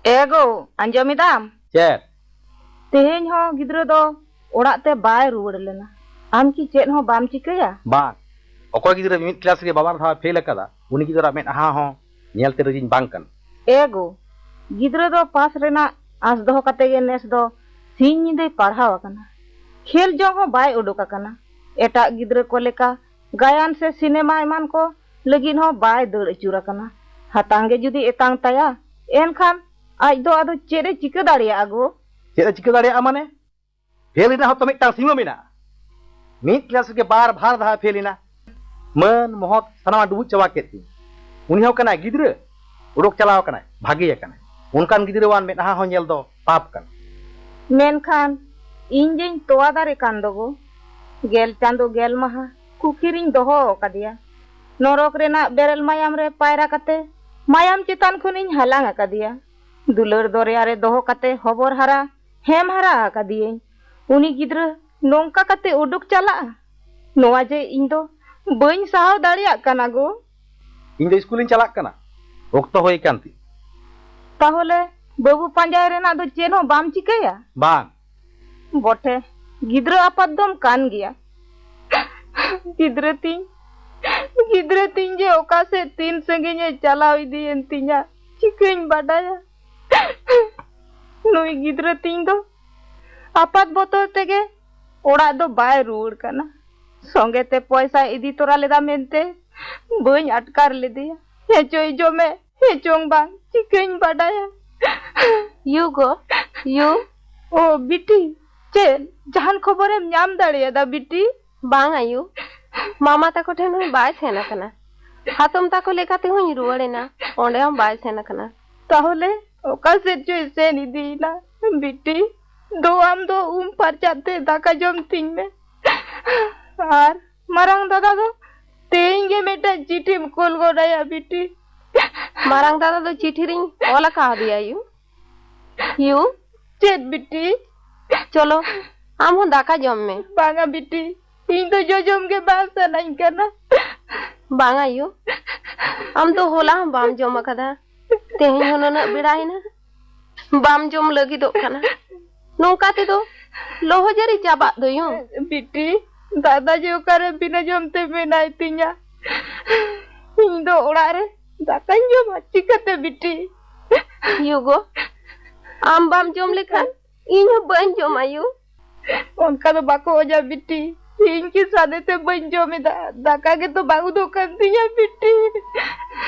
ᱮ ᱜᱳ, ᱟᱸᱡᱚᱢ ᱮᱫᱟᱢ? ᱪᱮᱫ? ᱛᱮᱦᱮᱧ ᱦᱚᱸ ᱜᱤᱫᱽᱨᱟᱹ ᱫᱚ ᱚᱲᱟᱜ ᱛᱮ ᱵᱟᱭ ᱨᱩᱣᱟᱹᱲ ᱞᱮᱱᱟ᱾ ᱟᱢ ᱠᱤ ᱪᱮᱫ ᱦᱚᱸ ᱵᱟᱢ ᱪᱤᱠᱟᱹᱭᱟ? ᱵᱟᱝ, ᱚᱠᱚᱭ ᱜᱤᱫᱽᱨᱟᱹ ᱢᱤᱢᱤᱫ ᱠᱞᱟᱥ ᱨᱮᱜᱮ ᱵᱟᱵᱟᱨ ᱫᱷᱟᱣ ᱯᱷᱮᱞ ᱟᱠᱟᱫᱟ, ᱩᱱᱤ ᱜᱤᱫᱽᱨᱟᱹᱣᱟᱜ ᱢᱮᱫᱦᱟ ᱦᱚᱸ ᱧᱮᱞ ᱛᱮ ᱨᱟᱹᱡᱤᱧ ᱵᱟᱝ ᱠᱟᱱᱟ᱾ ᱮ ᱜᱳ, ᱜᱤᱫᱽᱨᱟᱹ ᱫᱚ ᱯᱟᱥ ᱨᱮᱱᱟᱜ ᱟᱸᱥ ᱫᱚᱦᱚ ᱠᱟᱛᱮ ᱜᱮ ᱱᱮᱥ ᱫᱚ ᱥᱤᱧ ᱧᱤᱫᱟᱹᱭ ᱯᱟᱲᱦᱟᱣ ᱟᱠᱟᱱᱟ᱾ ᱠᱷᱮᱞ ᱡᱚᱝ ᱦᱚᱸ ᱵᱟᱭ ᱩᱰᱩᱠ ᱟᱠᱟᱱᱟ᱾ ᱮᱴᱟᱜ ᱜᱤᱫᱽᱨᱟᱹ ᱠᱚ ᱞᱮᱠᱟ ᱜᱟᱭᱟᱱ ᱥᱮ ᱥᱤᱱᱮᱢᱟ ᱮᱢᱟᱱ ᱠᱚ ᱞᱟᱹᱜᱤᱫ ᱦᱚᱸ ᱵᱟᱭ ᱫᱟᱹᱲ ᱟᱹᱪᱩᱨ ᱟᱠᱟᱱᱟ᱾ ᱦᱟᱛᱟᱝ ᱜᱮ ᱡᱩᱫᱤ ᱮᱛᱟᱝ ᱛᱟᱭᱟ, ᱮᱱᱠᱷᱟᱱ ᱟᱡ ᱫᱚ ᱟᱫᱚ ᱪᱮᱫ ᱮ ᱪᱤᱠᱟᱹ ᱫᱟᱲᱮᱭᱟᱜᱼᱟ ᱜᱳ? ᱪᱮᱫ ᱮ ᱪᱤᱠᱟᱹ ᱫᱟᱲᱮᱭᱟᱜᱼᱟ ᱢᱟᱱᱮ? ᱯᱷᱮᱞ ᱨᱮᱱᱟᱜ ᱦᱚᱸᱛᱚ ᱢᱤᱫᱴᱟᱝ ᱥᱤᱢᱟᱹ ᱢᱮᱱᱟᱜᱼᱟ᱾ ᱢᱤᱫ ᱠᱞᱟᱥ ᱨᱮᱜᱮ ᱵᱟᱨ ᱵᱷᱟᱨ ᱫᱷᱟᱣ ᱯᱷᱮᱞ ᱮᱱᱟ᱾ ᱢᱟᱹᱱ ᱢᱚᱦᱚᱛ ᱥᱟᱱᱟᱢᱟᱜ ᱰᱩᱵᱩᱡ ᱪᱟᱵᱟ ᱠᱮᱫ ᱛᱤᱧ᱾ ᱩᱱᱤ ᱦᱚᱸ ᱠᱟᱱᱟᱭ ᱜᱤᱫᱽᱨᱟᱹ, ᱩᱰᱩᱠ ᱪᱟᱞᱟᱣ ᱠᱟᱱᱟᱭ, ᱵᱷᱟᱜᱮ ᱟᱠᱟᱱᱟᱭ᱾ ᱚᱱᱠᱟᱱ ᱜᱤᱫᱽᱨᱟᱹᱣᱟᱱ ᱢᱮᱫᱦᱟ ᱦᱚᱸ ᱧᱮᱞ ᱫᱚ ᱯᱟᱯ ᱠᱟᱱᱟ᱾ ᱢᱮᱱᱠᱷᱟᱱ ᱤᱧ ᱡᱮᱧ ᱛᱚᱣᱟ ᱫᱟᱨᱮ ᱠᱟᱱ ᱫᱚᱜᱚ, ᱜᱮᱞ ᱪᱟᱸᱫᱚ ᱜᱮᱞ ᱢᱟᱦᱟ ᱠᱩᱠᱷᱤ ᱨᱤᱧ ᱫᱚᱦᱚ ᱟᱠᱟᱫᱮᱭᱟ᱾ ᱱᱚᱨᱚᱠ ᱨᱮᱱᱟᱜ ᱵᱮᱨᱮᱞ ᱢᱟᱭᱟᱢ ᱨᱮ ᱯᱟᱭᱨᱟ ᱠᱟᱛᱮ ᱢᱟᱭᱟᱢ ᱪᱮᱛᱟᱱ ᱠᱷᱚᱱᱤᱧ ᱦᱟᱞᱟᱝ ᱟᱠᱟᱫᱮᱭᱟ᱾ ᱫᱩᱞᱟᱹᱲ ᱫᱚᱨᱭᱟ ᱨᱮ ᱫᱚᱦᱚ ᱠᱟᱛᱮ ᱦᱚᱵᱚᱨ ᱦᱟᱨᱟ, ᱦᱮᱢ ᱦᱟᱨᱟ ᱟᱠᱟᱫᱮᱭᱟᱹᱧ᱾ ᱩᱱᱤ ᱜᱤᱫᱽᱨᱟᱹ ᱱᱚᱝᱠᱟ ᱠᱟᱛᱮ ᱩᱰᱩᱠ ᱪᱟᱞᱟᱜᱼᱟ? ᱱᱚᱣᱟ ᱡᱮ ᱤᱧ ᱫᱚ ᱵᱟᱹᱧ ᱥᱟᱦᱟᱣ ᱫᱟᱲᱮᱭᱟᱜ ᱠᱟᱱᱟ ᱜᱳ᱾ ᱤᱧ ᱫᱚ ᱥᱠᱩᱞᱤᱧ ᱪᱟᱞᱟᱜ ᱠᱟᱱᱟ, ᱚᱠᱛᱚ ᱦᱩᱭ ᱟᱠᱟᱱ ᱛᱤᱧ᱾ ᱛᱟᱦᱚᱞᱮ ᱵᱟᱹᱵᱩ ᱯᱟᱸᱡᱟᱭ ᱨᱮᱱᱟᱜ ᱫᱚ ᱪᱮᱫ ᱦᱚᱸ ᱵᱟᱢ ᱪᱤᱠᱟᱹᱭᱟ? ᱵᱟᱝ᱾ ᱵᱚᱴᱷᱮ, ᱜᱤᱫᱽᱨᱟᱹ ᱟᱯᱟᱛ ᱫᱚᱢ ᱠᱟᱱ ᱜᱮᱭᱟ᱾ ᱜᱤᱫᱽᱨᱟᱹ ᱛᱤᱧ, ᱜᱤᱫᱽᱨᱟᱹ ᱛᱤᱧ ᱡᱮ ᱚᱠᱟ ᱥᱮᱫ ᱛᱤᱱ ᱥᱟᱺᱜᱤᱧ ᱮ ᱪᱟᱞᱟᱣ ᱤᱫᱤᱭᱮᱱ ᱛᱤᱧᱟ, ᱪᱤᱠᱟᱹᱧ ᱵᱟᱰᱟᱭᱟ? ᱱᱩᱭ ᱜᱤᱫᱽᱨᱟᱹ ᱛᱤᱧ ᱫᱚ ᱟᱯᱟᱛ ᱵᱚᱛᱚᱨ ᱛᱮᱜᱮ ᱚᱲᱟᱜ ᱫᱚ ᱵᱟᱭ ᱨᱩᱣᱟᱹᱲ ᱠᱟᱱᱟ᱾ ᱥᱚᱸᱜᱮ ᱛᱮ ᱯᱚᱭᱥᱟᱭ ᱤᱫᱤ ᱛᱚᱨᱟ ᱞᱮᱫᱟ ᱢᱮᱱᱛᱮ ᱵᱟᱹᱧ ᱟᱴᱠᱟᱨ ᱞᱮᱫᱮᱭᱟ᱾ ᱦᱮᱸᱪᱚᱭ ᱡᱚᱢᱮ, ᱦᱮᱸᱪᱚᱝ ᱵᱟᱝ, ᱪᱤᱠᱟᱹᱧ ᱵᱟᱰᱟᱭᱟ? ᱭᱩ ᱜᱳ, ᱭᱩ᱾ ᱳ ᱵᱤᱴᱤ, ᱪᱮᱫ ᱡᱟᱦᱟᱱ ᱠᱷᱚᱵᱚᱨᱮᱢ ᱧᱟᱢ ᱫᱟᱲᱮᱭᱟᱫᱟ ᱵᱤᱴᱤ? ᱵᱟᱝ ᱟᱭᱳ, ᱢᱟᱢᱟ ᱛᱟᱠᱚ ᱴᱷᱮᱱ ᱦᱚᱸ ᱵᱟᱭ ᱥᱮᱱ ᱟᱠᱟᱱᱟ᱾ ᱦᱟᱛᱚᱢ ᱛᱟᱠᱚ ᱞᱮᱠᱟ ᱛᱮᱦᱚᱸᱧ ᱨᱩᱣᱟᱹᱲ ᱮᱱᱟ, ᱚᱸᱰᱮ ᱦᱚᱸ ᱵᱟᱭ ᱥᱮᱱ ᱟᱠᱟᱱᱟ᱾ ᱛᱟᱦᱚᱞᱮ ᱚᱠᱟ ᱥᱮᱫ ᱪᱚᱭ ᱥᱮᱱ ᱤᱫᱤᱭᱮᱱᱟ? ᱵᱤᱴᱤ, ᱫᱩ ᱟᱢ ᱫᱚ ᱩᱢ ᱯᱷᱟᱨᱪᱟᱜ ᱛᱮ ᱫᱟᱠᱟ ᱡᱚᱢ ᱛᱤᱧ ᱢᱮ᱾ ᱟᱨ ᱢᱟᱨᱟᱝ ᱫᱟᱫᱟ ᱫᱚ ᱛᱮᱦᱮᱧ ᱜᱮ ᱢᱤᱫᱴᱟᱝ ᱪᱤᱴᱷᱤᱢ ᱠᱩᱞ ᱜᱚᱫ ᱟᱭᱟ ᱵᱤᱴᱤ᱾ ᱢᱟᱨᱟᱝ ᱫᱟᱫᱟ ᱫᱚ ᱪᱤᱴᱷᱤ ᱨᱤᱧ ᱚᱞ ᱟᱠᱟᱣᱟᱫᱮᱭᱟ ᱭᱩ᱾ ᱭᱩ᱾ ᱪᱮᱫ ᱵᱤᱴᱤ? ᱪᱚᱞᱚ, ᱟᱢ ᱦᱚᱸ ᱫᱟᱠᱟ ᱡᱚᱢ ᱢᱮ᱾ ᱵᱟᱝᱟ ᱵᱤᱴᱤ, ᱤᱧ ᱫᱚ ᱡᱚᱡᱚᱢ ᱜᱮ ᱵᱟᱝ ᱥᱟᱱᱟᱧ ᱠᱟᱱᱟ᱾ ᱵᱟᱝᱟ ᱭᱩ, ᱟᱢ ᱫᱚ ᱦᱚᱞᱟ ᱦᱚᱸ ᱵᱟᱢ ᱡᱚᱢ ᱟᱠᱟᱫᱟ, ᱛᱮᱦᱮᱧ ᱦᱚᱸ ᱱᱩᱱᱟᱹᱜ ᱵᱮᱲᱟᱭᱮᱱᱟ, ᱵᱟᱢ ᱡᱚᱢ ᱞᱟᱹᱜᱤᱫᱚᱜ ᱠᱟᱱᱟ᱾ ᱱᱚᱝᱠᱟ ᱛᱮᱫᱚ ᱞᱚᱦᱚᱡᱟᱹᱨᱤ ᱪᱟᱵᱟᱜ ᱫᱚ ᱭᱩ᱾ ᱵᱤᱴᱤ, ᱫᱟᱫᱟ ᱡᱮ ᱚᱠᱟᱨᱮ ᱵᱤᱱᱟᱹ ᱡᱚᱢ ᱛᱮ ᱢᱮᱱᱟᱭ ᱛᱤᱧᱟ, ᱤᱧ ᱫᱚ ᱚᱲᱟᱜ ᱨᱮ ᱫᱟᱠᱟᱧ ᱡᱚᱢᱟ ᱪᱤᱠᱟᱹᱛᱮ ᱵᱤᱴᱤ? ᱭᱩ ᱜᱚ, ᱟᱢ ᱵᱟᱢ ᱡᱚᱢ ᱞᱮᱠᱷᱟᱱ ᱤᱧ ᱦᱚᱸ ᱵᱟᱹᱧ ᱡᱚᱢᱟ ᱭᱩ᱾ ᱚᱱᱠᱟ ᱫᱚ ᱵᱟᱠᱚ ᱚᱡᱟ ᱵᱤᱴᱤ, ᱤᱧ ᱠᱤ ᱥᱟᱫᱮ ᱛᱮ ᱵᱟᱹᱧ ᱡᱚᱢ ᱮᱫᱟ? ᱫᱟᱠᱟ ᱜᱮᱛᱚ ᱵᱟᱝ ᱩᱫᱩᱜ ᱠᱟᱱ ᱛᱤᱧᱟ ᱵᱤᱴᱤ᱾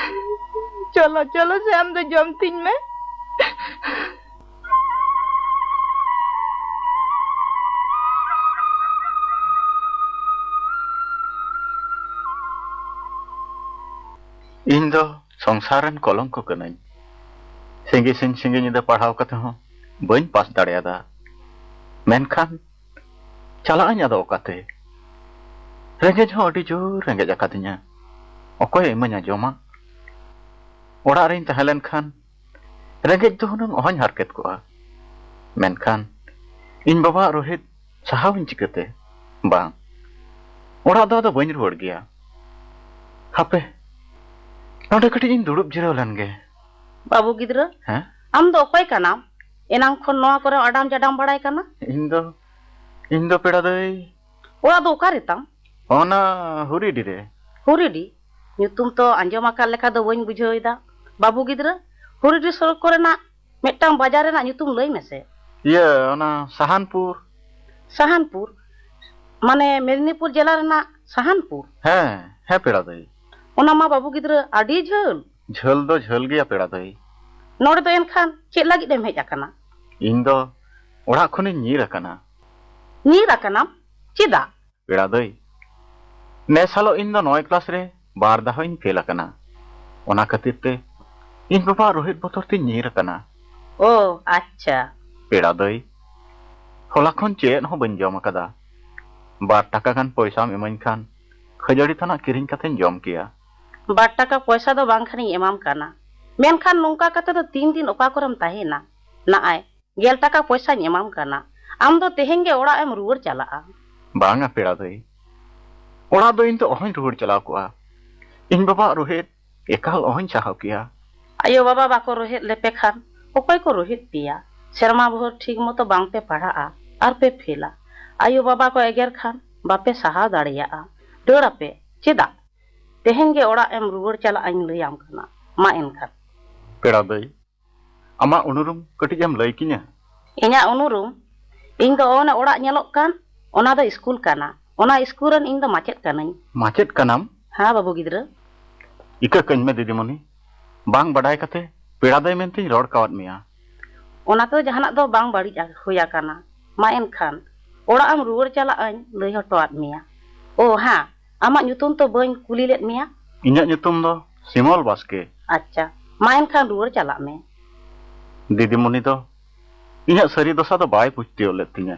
ᱪᱚᱞᱚ, ᱪᱚᱞᱚ ᱥᱮ ᱟᱢ ᱫᱚ ᱡᱚᱢ ᱛᱤᱧ ᱢᱮ᱾ ᱤᱧ ᱫᱚ ᱥᱚᱝᱥᱟᱨ ᱨᱮᱱ ᱠᱚᱞᱚᱝᱠᱚ ᱠᱟᱹᱱᱟᱹᱧ᱾ ᱥᱤᱸᱜᱤ ᱥᱤᱧ ᱥᱤᱸᱜᱤ ᱧᱤᱫᱟᱹ ᱯᱟᱲᱦᱟᱣ ᱠᱟᱛᱮ ᱦᱚᱸ ᱵᱟᱹᱧ ᱯᱟᱥ ᱫᱟᱲᱮᱭᱟᱫᱟ᱾ ᱢᱮᱱᱠᱷᱟᱱ ᱪᱟᱞᱟᱜ ᱟᱹᱧ ᱟᱫᱚ ᱚᱠᱟᱛᱮ? ᱨᱮᱸᱜᱮᱡ ᱦᱚᱸ ᱟᱹᱰᱤ ᱡᱳᱨ ᱨᱮᱸᱜᱮᱡ ᱟᱠᱟᱫᱤᱧᱟ᱾ ᱚᱠᱚᱭᱮ ᱤᱢᱟᱹᱧᱟ ᱡᱚᱢᱟᱜ? ᱚᱲᱟᱜ ᱨᱤᱧ ᱛᱟᱦᱮᱸ ᱞᱮᱱᱠᱷᱟᱱ ᱨᱮᱸᱜᱮᱡ ᱫᱚ ᱦᱩᱱᱟᱹᱝ ᱚᱦᱚᱧ ᱦᱟᱨᱠᱮᱛ ᱠᱚᱜᱼᱟ᱾ ᱢᱮᱱᱠᱷᱟᱱ ᱤᱧ ᱵᱟᱵᱟᱣᱟᱜ ᱨᱳᱦᱤᱛ ᱥᱟᱦᱟᱣᱤᱧ ᱪᱤᱠᱟᱹᱛᱮ? ᱵᱟᱝ, ᱚᱲᱟᱜ ᱫᱚ ᱟᱫᱚ ᱵᱟᱹᱧ ᱨᱩᱣᱟᱹᱲ ᱜᱮᱭᱟ᱾ ᱦᱟᱯᱮ, ᱱᱚᱰᱮ ᱠᱟᱹᱴᱤᱡ ᱤᱧ ᱫᱩᱲᱩᱵ ᱡᱤᱨᱟᱹᱣ ᱞᱮᱱ ᱜᱮ᱾ ᱵᱟᱹᱵᱩ ᱜᱤᱫᱽᱨᱟᱹ, ᱦᱮᱸ? ᱟᱢ ᱫᱚ ᱚᱠᱚᱭ ᱠᱟᱱᱟᱢ? ᱮᱱᱟᱝ ᱠᱷᱚᱱ ᱱᱚᱣᱟ ᱠᱚᱨᱮ ᱟᱰᱟᱢ ᱡᱟᱰᱟᱢ ᱵᱟᱲᱟᱭ ᱠᱟᱱᱟ᱾ ᱤᱧ ᱫᱚ, ᱤᱧ ᱫᱚ ᱯᱮᱲᱟ ᱫᱟᱹᱭ᱾ ᱚᱲᱟᱜ ᱫᱚ ᱚᱠᱟ ᱨᱮ ᱛᱟᱢ? ᱚᱱᱟ ᱦᱩᱨᱤᱰᱤ ᱨᱮ᱾ ᱦᱩᱨᱤᱰᱤ? ᱧᱩᱛᱩᱢ ᱛᱚ ᱟᱸᱡᱚᱢ ᱟᱠᱟᱫ ᱞᱮᱠᱟ ᱫᱚ ᱵᱟᱹᱧ ᱵᱩᱡᱷᱟᱹᱣ ᱮᱫᱟ᱾ ᱵᱟᱹᱵᱩ ᱜᱤᱫᱽᱨᱟᱹ, ᱦᱩᱨᱤᱰᱤ ᱥᱩᱨ ᱠᱚᱨᱮᱱᱟᱜ ᱢᱤᱫᱴᱟᱝ ᱵᱟᱡᱟᱨ ᱨᱮᱱᱟᱜ ᱧᱩᱛᱩᱢ ᱞᱟᱹᱭ ᱢᱮᱥᱮ᱾ ᱤᱭᱟᱹ, ᱚᱱᱟ ᱥᱟᱦᱟᱱᱯᱩᱨ᱾ ᱥᱟᱦᱟᱱᱯᱩᱨ? ᱢᱟᱱᱮ ᱢᱮᱫᱤᱱᱤᱯᱩᱨ ᱡᱮᱞᱟ ᱨᱮᱱᱟᱜ ᱥᱟᱦᱟᱱᱯᱩᱨ? ᱦᱮᱸ, ᱦᱮᱸ ᱯᱮᱲᱟ ᱫᱟᱹᱭ᱾ ᱚᱱᱟ ᱢᱟ ᱵᱟᱹᱵᱩ ᱜᱤᱫᱽᱨᱟᱹ ᱟᱹᱰᱤ ᱡᱷᱟᱹᱞ᱾ ᱡᱷᱟᱹᱞ ᱫᱚ ᱡᱷᱟᱹᱞ ᱜᱮᱭᱟ ᱯᱮᱲᱟ ᱫᱟᱹᱭ᱾ ᱱᱚᱰᱮ ᱫᱚ ᱮᱱᱠᱷᱟᱱ ᱪᱮᱫ ᱞᱟᱹᱜᱤᱫ ᱮᱢ ᱦᱮᱡ ᱟᱠᱟᱱᱟ? ᱤᱧ ᱫᱚ ᱚᱲᱟᱜ ᱠᱷᱚᱱᱤᱧ ᱧᱤᱨ ᱟᱠᱟᱱᱟ᱾ ᱧᱤᱨ ᱟᱠᱟᱱᱟᱢ? ᱪᱮᱫᱟᱜ? ᱯᱮᱲᱟ ᱫᱟᱹᱭ, ᱱᱮᱥ ᱦᱤᱞᱳᱜ ᱤᱧ ᱫᱚ ᱱᱚᱭ ᱠᱞᱟᱥ ᱨᱮ ᱵᱟᱨ ᱫᱷᱟᱣ ᱤᱧ ᱯᱷᱮᱞ ᱟᱠᱟᱱᱟ᱾ ᱚᱱᱟ ᱠᱷᱟᱹᱛᱤᱨ ᱛᱮ ᱤᱧ ᱵᱟᱵᱟ ᱨᱳᱦᱤᱛ ᱵᱚᱛᱚᱨ ᱛᱤᱧ ᱧᱤᱨ ᱟᱠᱟᱱᱟ᱾ ᱳ, ᱟᱪᱪᱷᱟ᱾ ᱯᱮᱲᱟ ᱫᱟᱹᱭ, ᱦᱚᱞᱟ ᱠᱷᱚᱱ ᱪᱮᱫ ᱦᱚᱸ ᱵᱟᱹᱧ ᱡᱚᱢ ᱟᱠᱟᱫᱟ᱾ ᱵᱟᱨ ᱴᱟᱠᱟ ᱜᱟᱱ ᱯᱚᱭᱥᱟᱢ ᱤᱢᱟᱹᱧ ᱠᱷᱟᱱ ᱠᱷᱟᱹᱡᱟᱹᱲᱤ ᱛᱟᱱᱟᱜ ᱠᱤᱨᱤᱧ ᱠᱟᱛᱮᱧ ᱡᱚᱢ ᱠᱮᱭᱟ᱾ ᱵᱟᱨ ᱴᱟᱠᱟ ᱯᱚᱭᱥᱟ ᱫᱚ ᱵᱟᱝ ᱠᱷᱟᱱᱤᱧ ᱮᱢᱟᱢ ᱠᱟᱱᱟ, ᱢᱮᱱᱠᱷᱟᱱ ᱱᱚᱝᱠᱟ ᱠᱟᱛᱮ ᱫᱚ ᱛᱤᱱ ᱫᱤᱱ ᱚᱠᱟ ᱠᱚᱨᱮᱢ ᱛᱟᱦᱮᱱᱟ? ᱱᱟᱜᱼᱟᱭ, ᱜᱮᱞ ᱴᱟᱠᱟ ᱯᱚᱭᱥᱟᱧ ᱮᱢᱟᱢ ᱠᱟᱱᱟ, ᱟᱢ ᱫᱚ ᱛᱮᱦᱮᱧ ᱜᱮ ᱚᱲᱟᱜ ᱮᱢ ᱨᱩᱣᱟᱹᱲ ᱪᱟᱞᱟᱜᱼᱟ᱾ ᱵᱟᱝᱟ ᱯᱮᱲᱟ ᱫᱟᱹᱭ, ᱚᱲᱟᱜ ᱫᱚ ᱤᱧ ᱫᱚ ᱚᱦᱚᱧ ᱨᱩᱣᱟᱹᱲ ᱪᱟᱞᱟᱣ ᱠᱚᱜᱼᱟ᱾ ᱤᱧ ᱵᱟᱵᱟᱣᱟᱜ ᱨᱳᱦᱤᱛ ᱮᱠᱟᱞ ᱚᱦᱚᱧ ᱥᱟᱦᱟᱣ ᱠᱮᱭᱟ᱾ ᱟᱭᱳ ᱵᱟᱵᱟ ᱵᱟᱠᱚ ᱨᱳᱦᱮᱫ ᱞᱮᱯᱮ ᱠᱷᱟᱱ ᱚᱠᱚᱭ ᱠᱚ ᱨᱳᱦᱮᱫ ᱯᱮᱭᱟ? ᱥᱮᱨᱢᱟ ᱵᱷᱳᱨ ᱴᱷᱤᱠ ᱢᱚᱛᱚ ᱵᱟᱝ ᱯᱮ ᱯᱟᱲᱦᱟᱜᱼᱟ ᱟᱨ ᱯᱮ ᱯᱷᱮᱞᱟ᱾ ᱟᱭᱳ ᱵᱟᱵᱟ ᱠᱚ ᱮᱜᱮᱨ ᱠᱷᱟᱱ ᱵᱟᱯᱮ ᱥᱟᱦᱟᱣ ᱫᱟᱲᱮᱭᱟᱜᱼᱟ᱾ ᱫᱟᱹᱲ ᱟᱯᱮ᱾ ᱪᱮᱫᱟᱜ? ᱛᱮᱦᱮᱧ ᱜᱮ ᱚᱲᱟᱜ ᱮᱢ ᱨᱩᱣᱟᱹᱲ ᱪᱟᱞᱟᱜ ᱤᱧ ᱞᱟᱹᱭᱟᱢ ᱠᱟᱱᱟ᱾ ᱢᱟ ᱮᱱᱠᱷᱟᱱ᱾ ᱯᱮᱲᱟ ᱫᱟᱹᱭ, ᱟᱢᱟᱜ ᱩᱱᱩᱨᱩᱢ ᱠᱟᱹᱴᱤᱡ ᱮᱢ ᱞᱟᱹᱭ ᱠᱤᱧᱟ? ᱤᱧᱟᱜ ᱩᱱᱩᱨᱩᱢ? ᱤᱧ ᱫᱚ ᱚᱱᱮ ᱚᱲᱟᱜ ᱧᱮᱞᱚᱜ ᱠᱟᱱ, ᱚᱱᱟ ᱫᱚ ᱤᱥᱠᱩᱞ ᱠᱟᱱᱟ᱾ ᱚᱱᱟ ᱤᱥᱠᱩᱞ ᱨᱮᱱ ᱤᱧ ᱫᱚ ᱢᱟᱪᱮᱫ ᱠᱟᱹᱱᱟᱹᱧ᱾ ᱢᱟᱪᱮᱫ ᱠᱟᱱᱟᱢ? ᱦᱮᱸ ᱵᱟᱹᱵᱩ ᱜᱤᱫᱽᱨᱟᱹ᱾ ᱤᱠᱟᱹ ᱠᱟᱹᱧ ᱢᱮ ᱫᱤᱫᱤᱢᱩᱱᱤ, ᱵᱟᱝ ᱵᱟᱰᱟᱭ ᱠᱟᱛᱮ ᱯᱮᱲᱟ ᱫᱟᱹᱭ ᱢᱮᱱᱛᱮᱧ ᱨᱚᱲ ᱠᱟᱣᱟᱫ ᱢᱮᱭᱟ᱾ ᱚᱱᱟ ᱛᱮᱫᱚ ᱡᱟᱦᱟᱱᱟᱜ ᱫᱚ ᱵᱟᱝ ᱵᱟᱹᱲᱤᱡ ᱦᱩᱭ ᱟᱠᱟᱱᱟ᱾ ᱢᱟ ᱮᱱᱠᱷᱟᱱ, ᱚᱲᱟᱜ ᱮᱢ ᱨᱩᱣᱟᱹᱲ ᱪᱟᱞᱟᱜ ᱟᱹᱧ ᱞᱟᱹᱭ ᱦᱚᱴᱚᱣᱟᱫ ᱢᱮᱭᱟ᱾ ᱳ ᱦᱮᱸ, ᱟᱢᱟᱜ ᱧᱩᱛᱩᱢ ᱛᱚ ᱵᱟᱹᱧ ᱠᱩᱞᱤ ᱞᱮᱫ ᱢᱮᱭᱟ? ᱤᱧᱟᱹᱜ ᱧᱩᱛᱩᱢ ᱫᱚ ᱥᱤᱢᱚᱞ ᱵᱟᱥᱠᱮ᱾ ᱟᱪᱪᱷᱟ, ᱢᱟ ᱮᱱᱠᱷᱟᱱ ᱨᱩᱣᱟᱹᱲ ᱪᱟᱞᱟᱜ ᱢᱮ᱾ ᱫᱤᱫᱤᱢᱩᱱᱤ ᱫᱚ ᱤᱧᱟᱹᱜ ᱥᱟᱹᱨᱤ ᱫᱚᱥᱟ ᱫᱚ ᱵᱟᱭ ᱵᱩᱡᱽ ᱛᱤᱭᱳᱜ ᱞᱮᱫ ᱛᱤᱧᱟᱹ᱾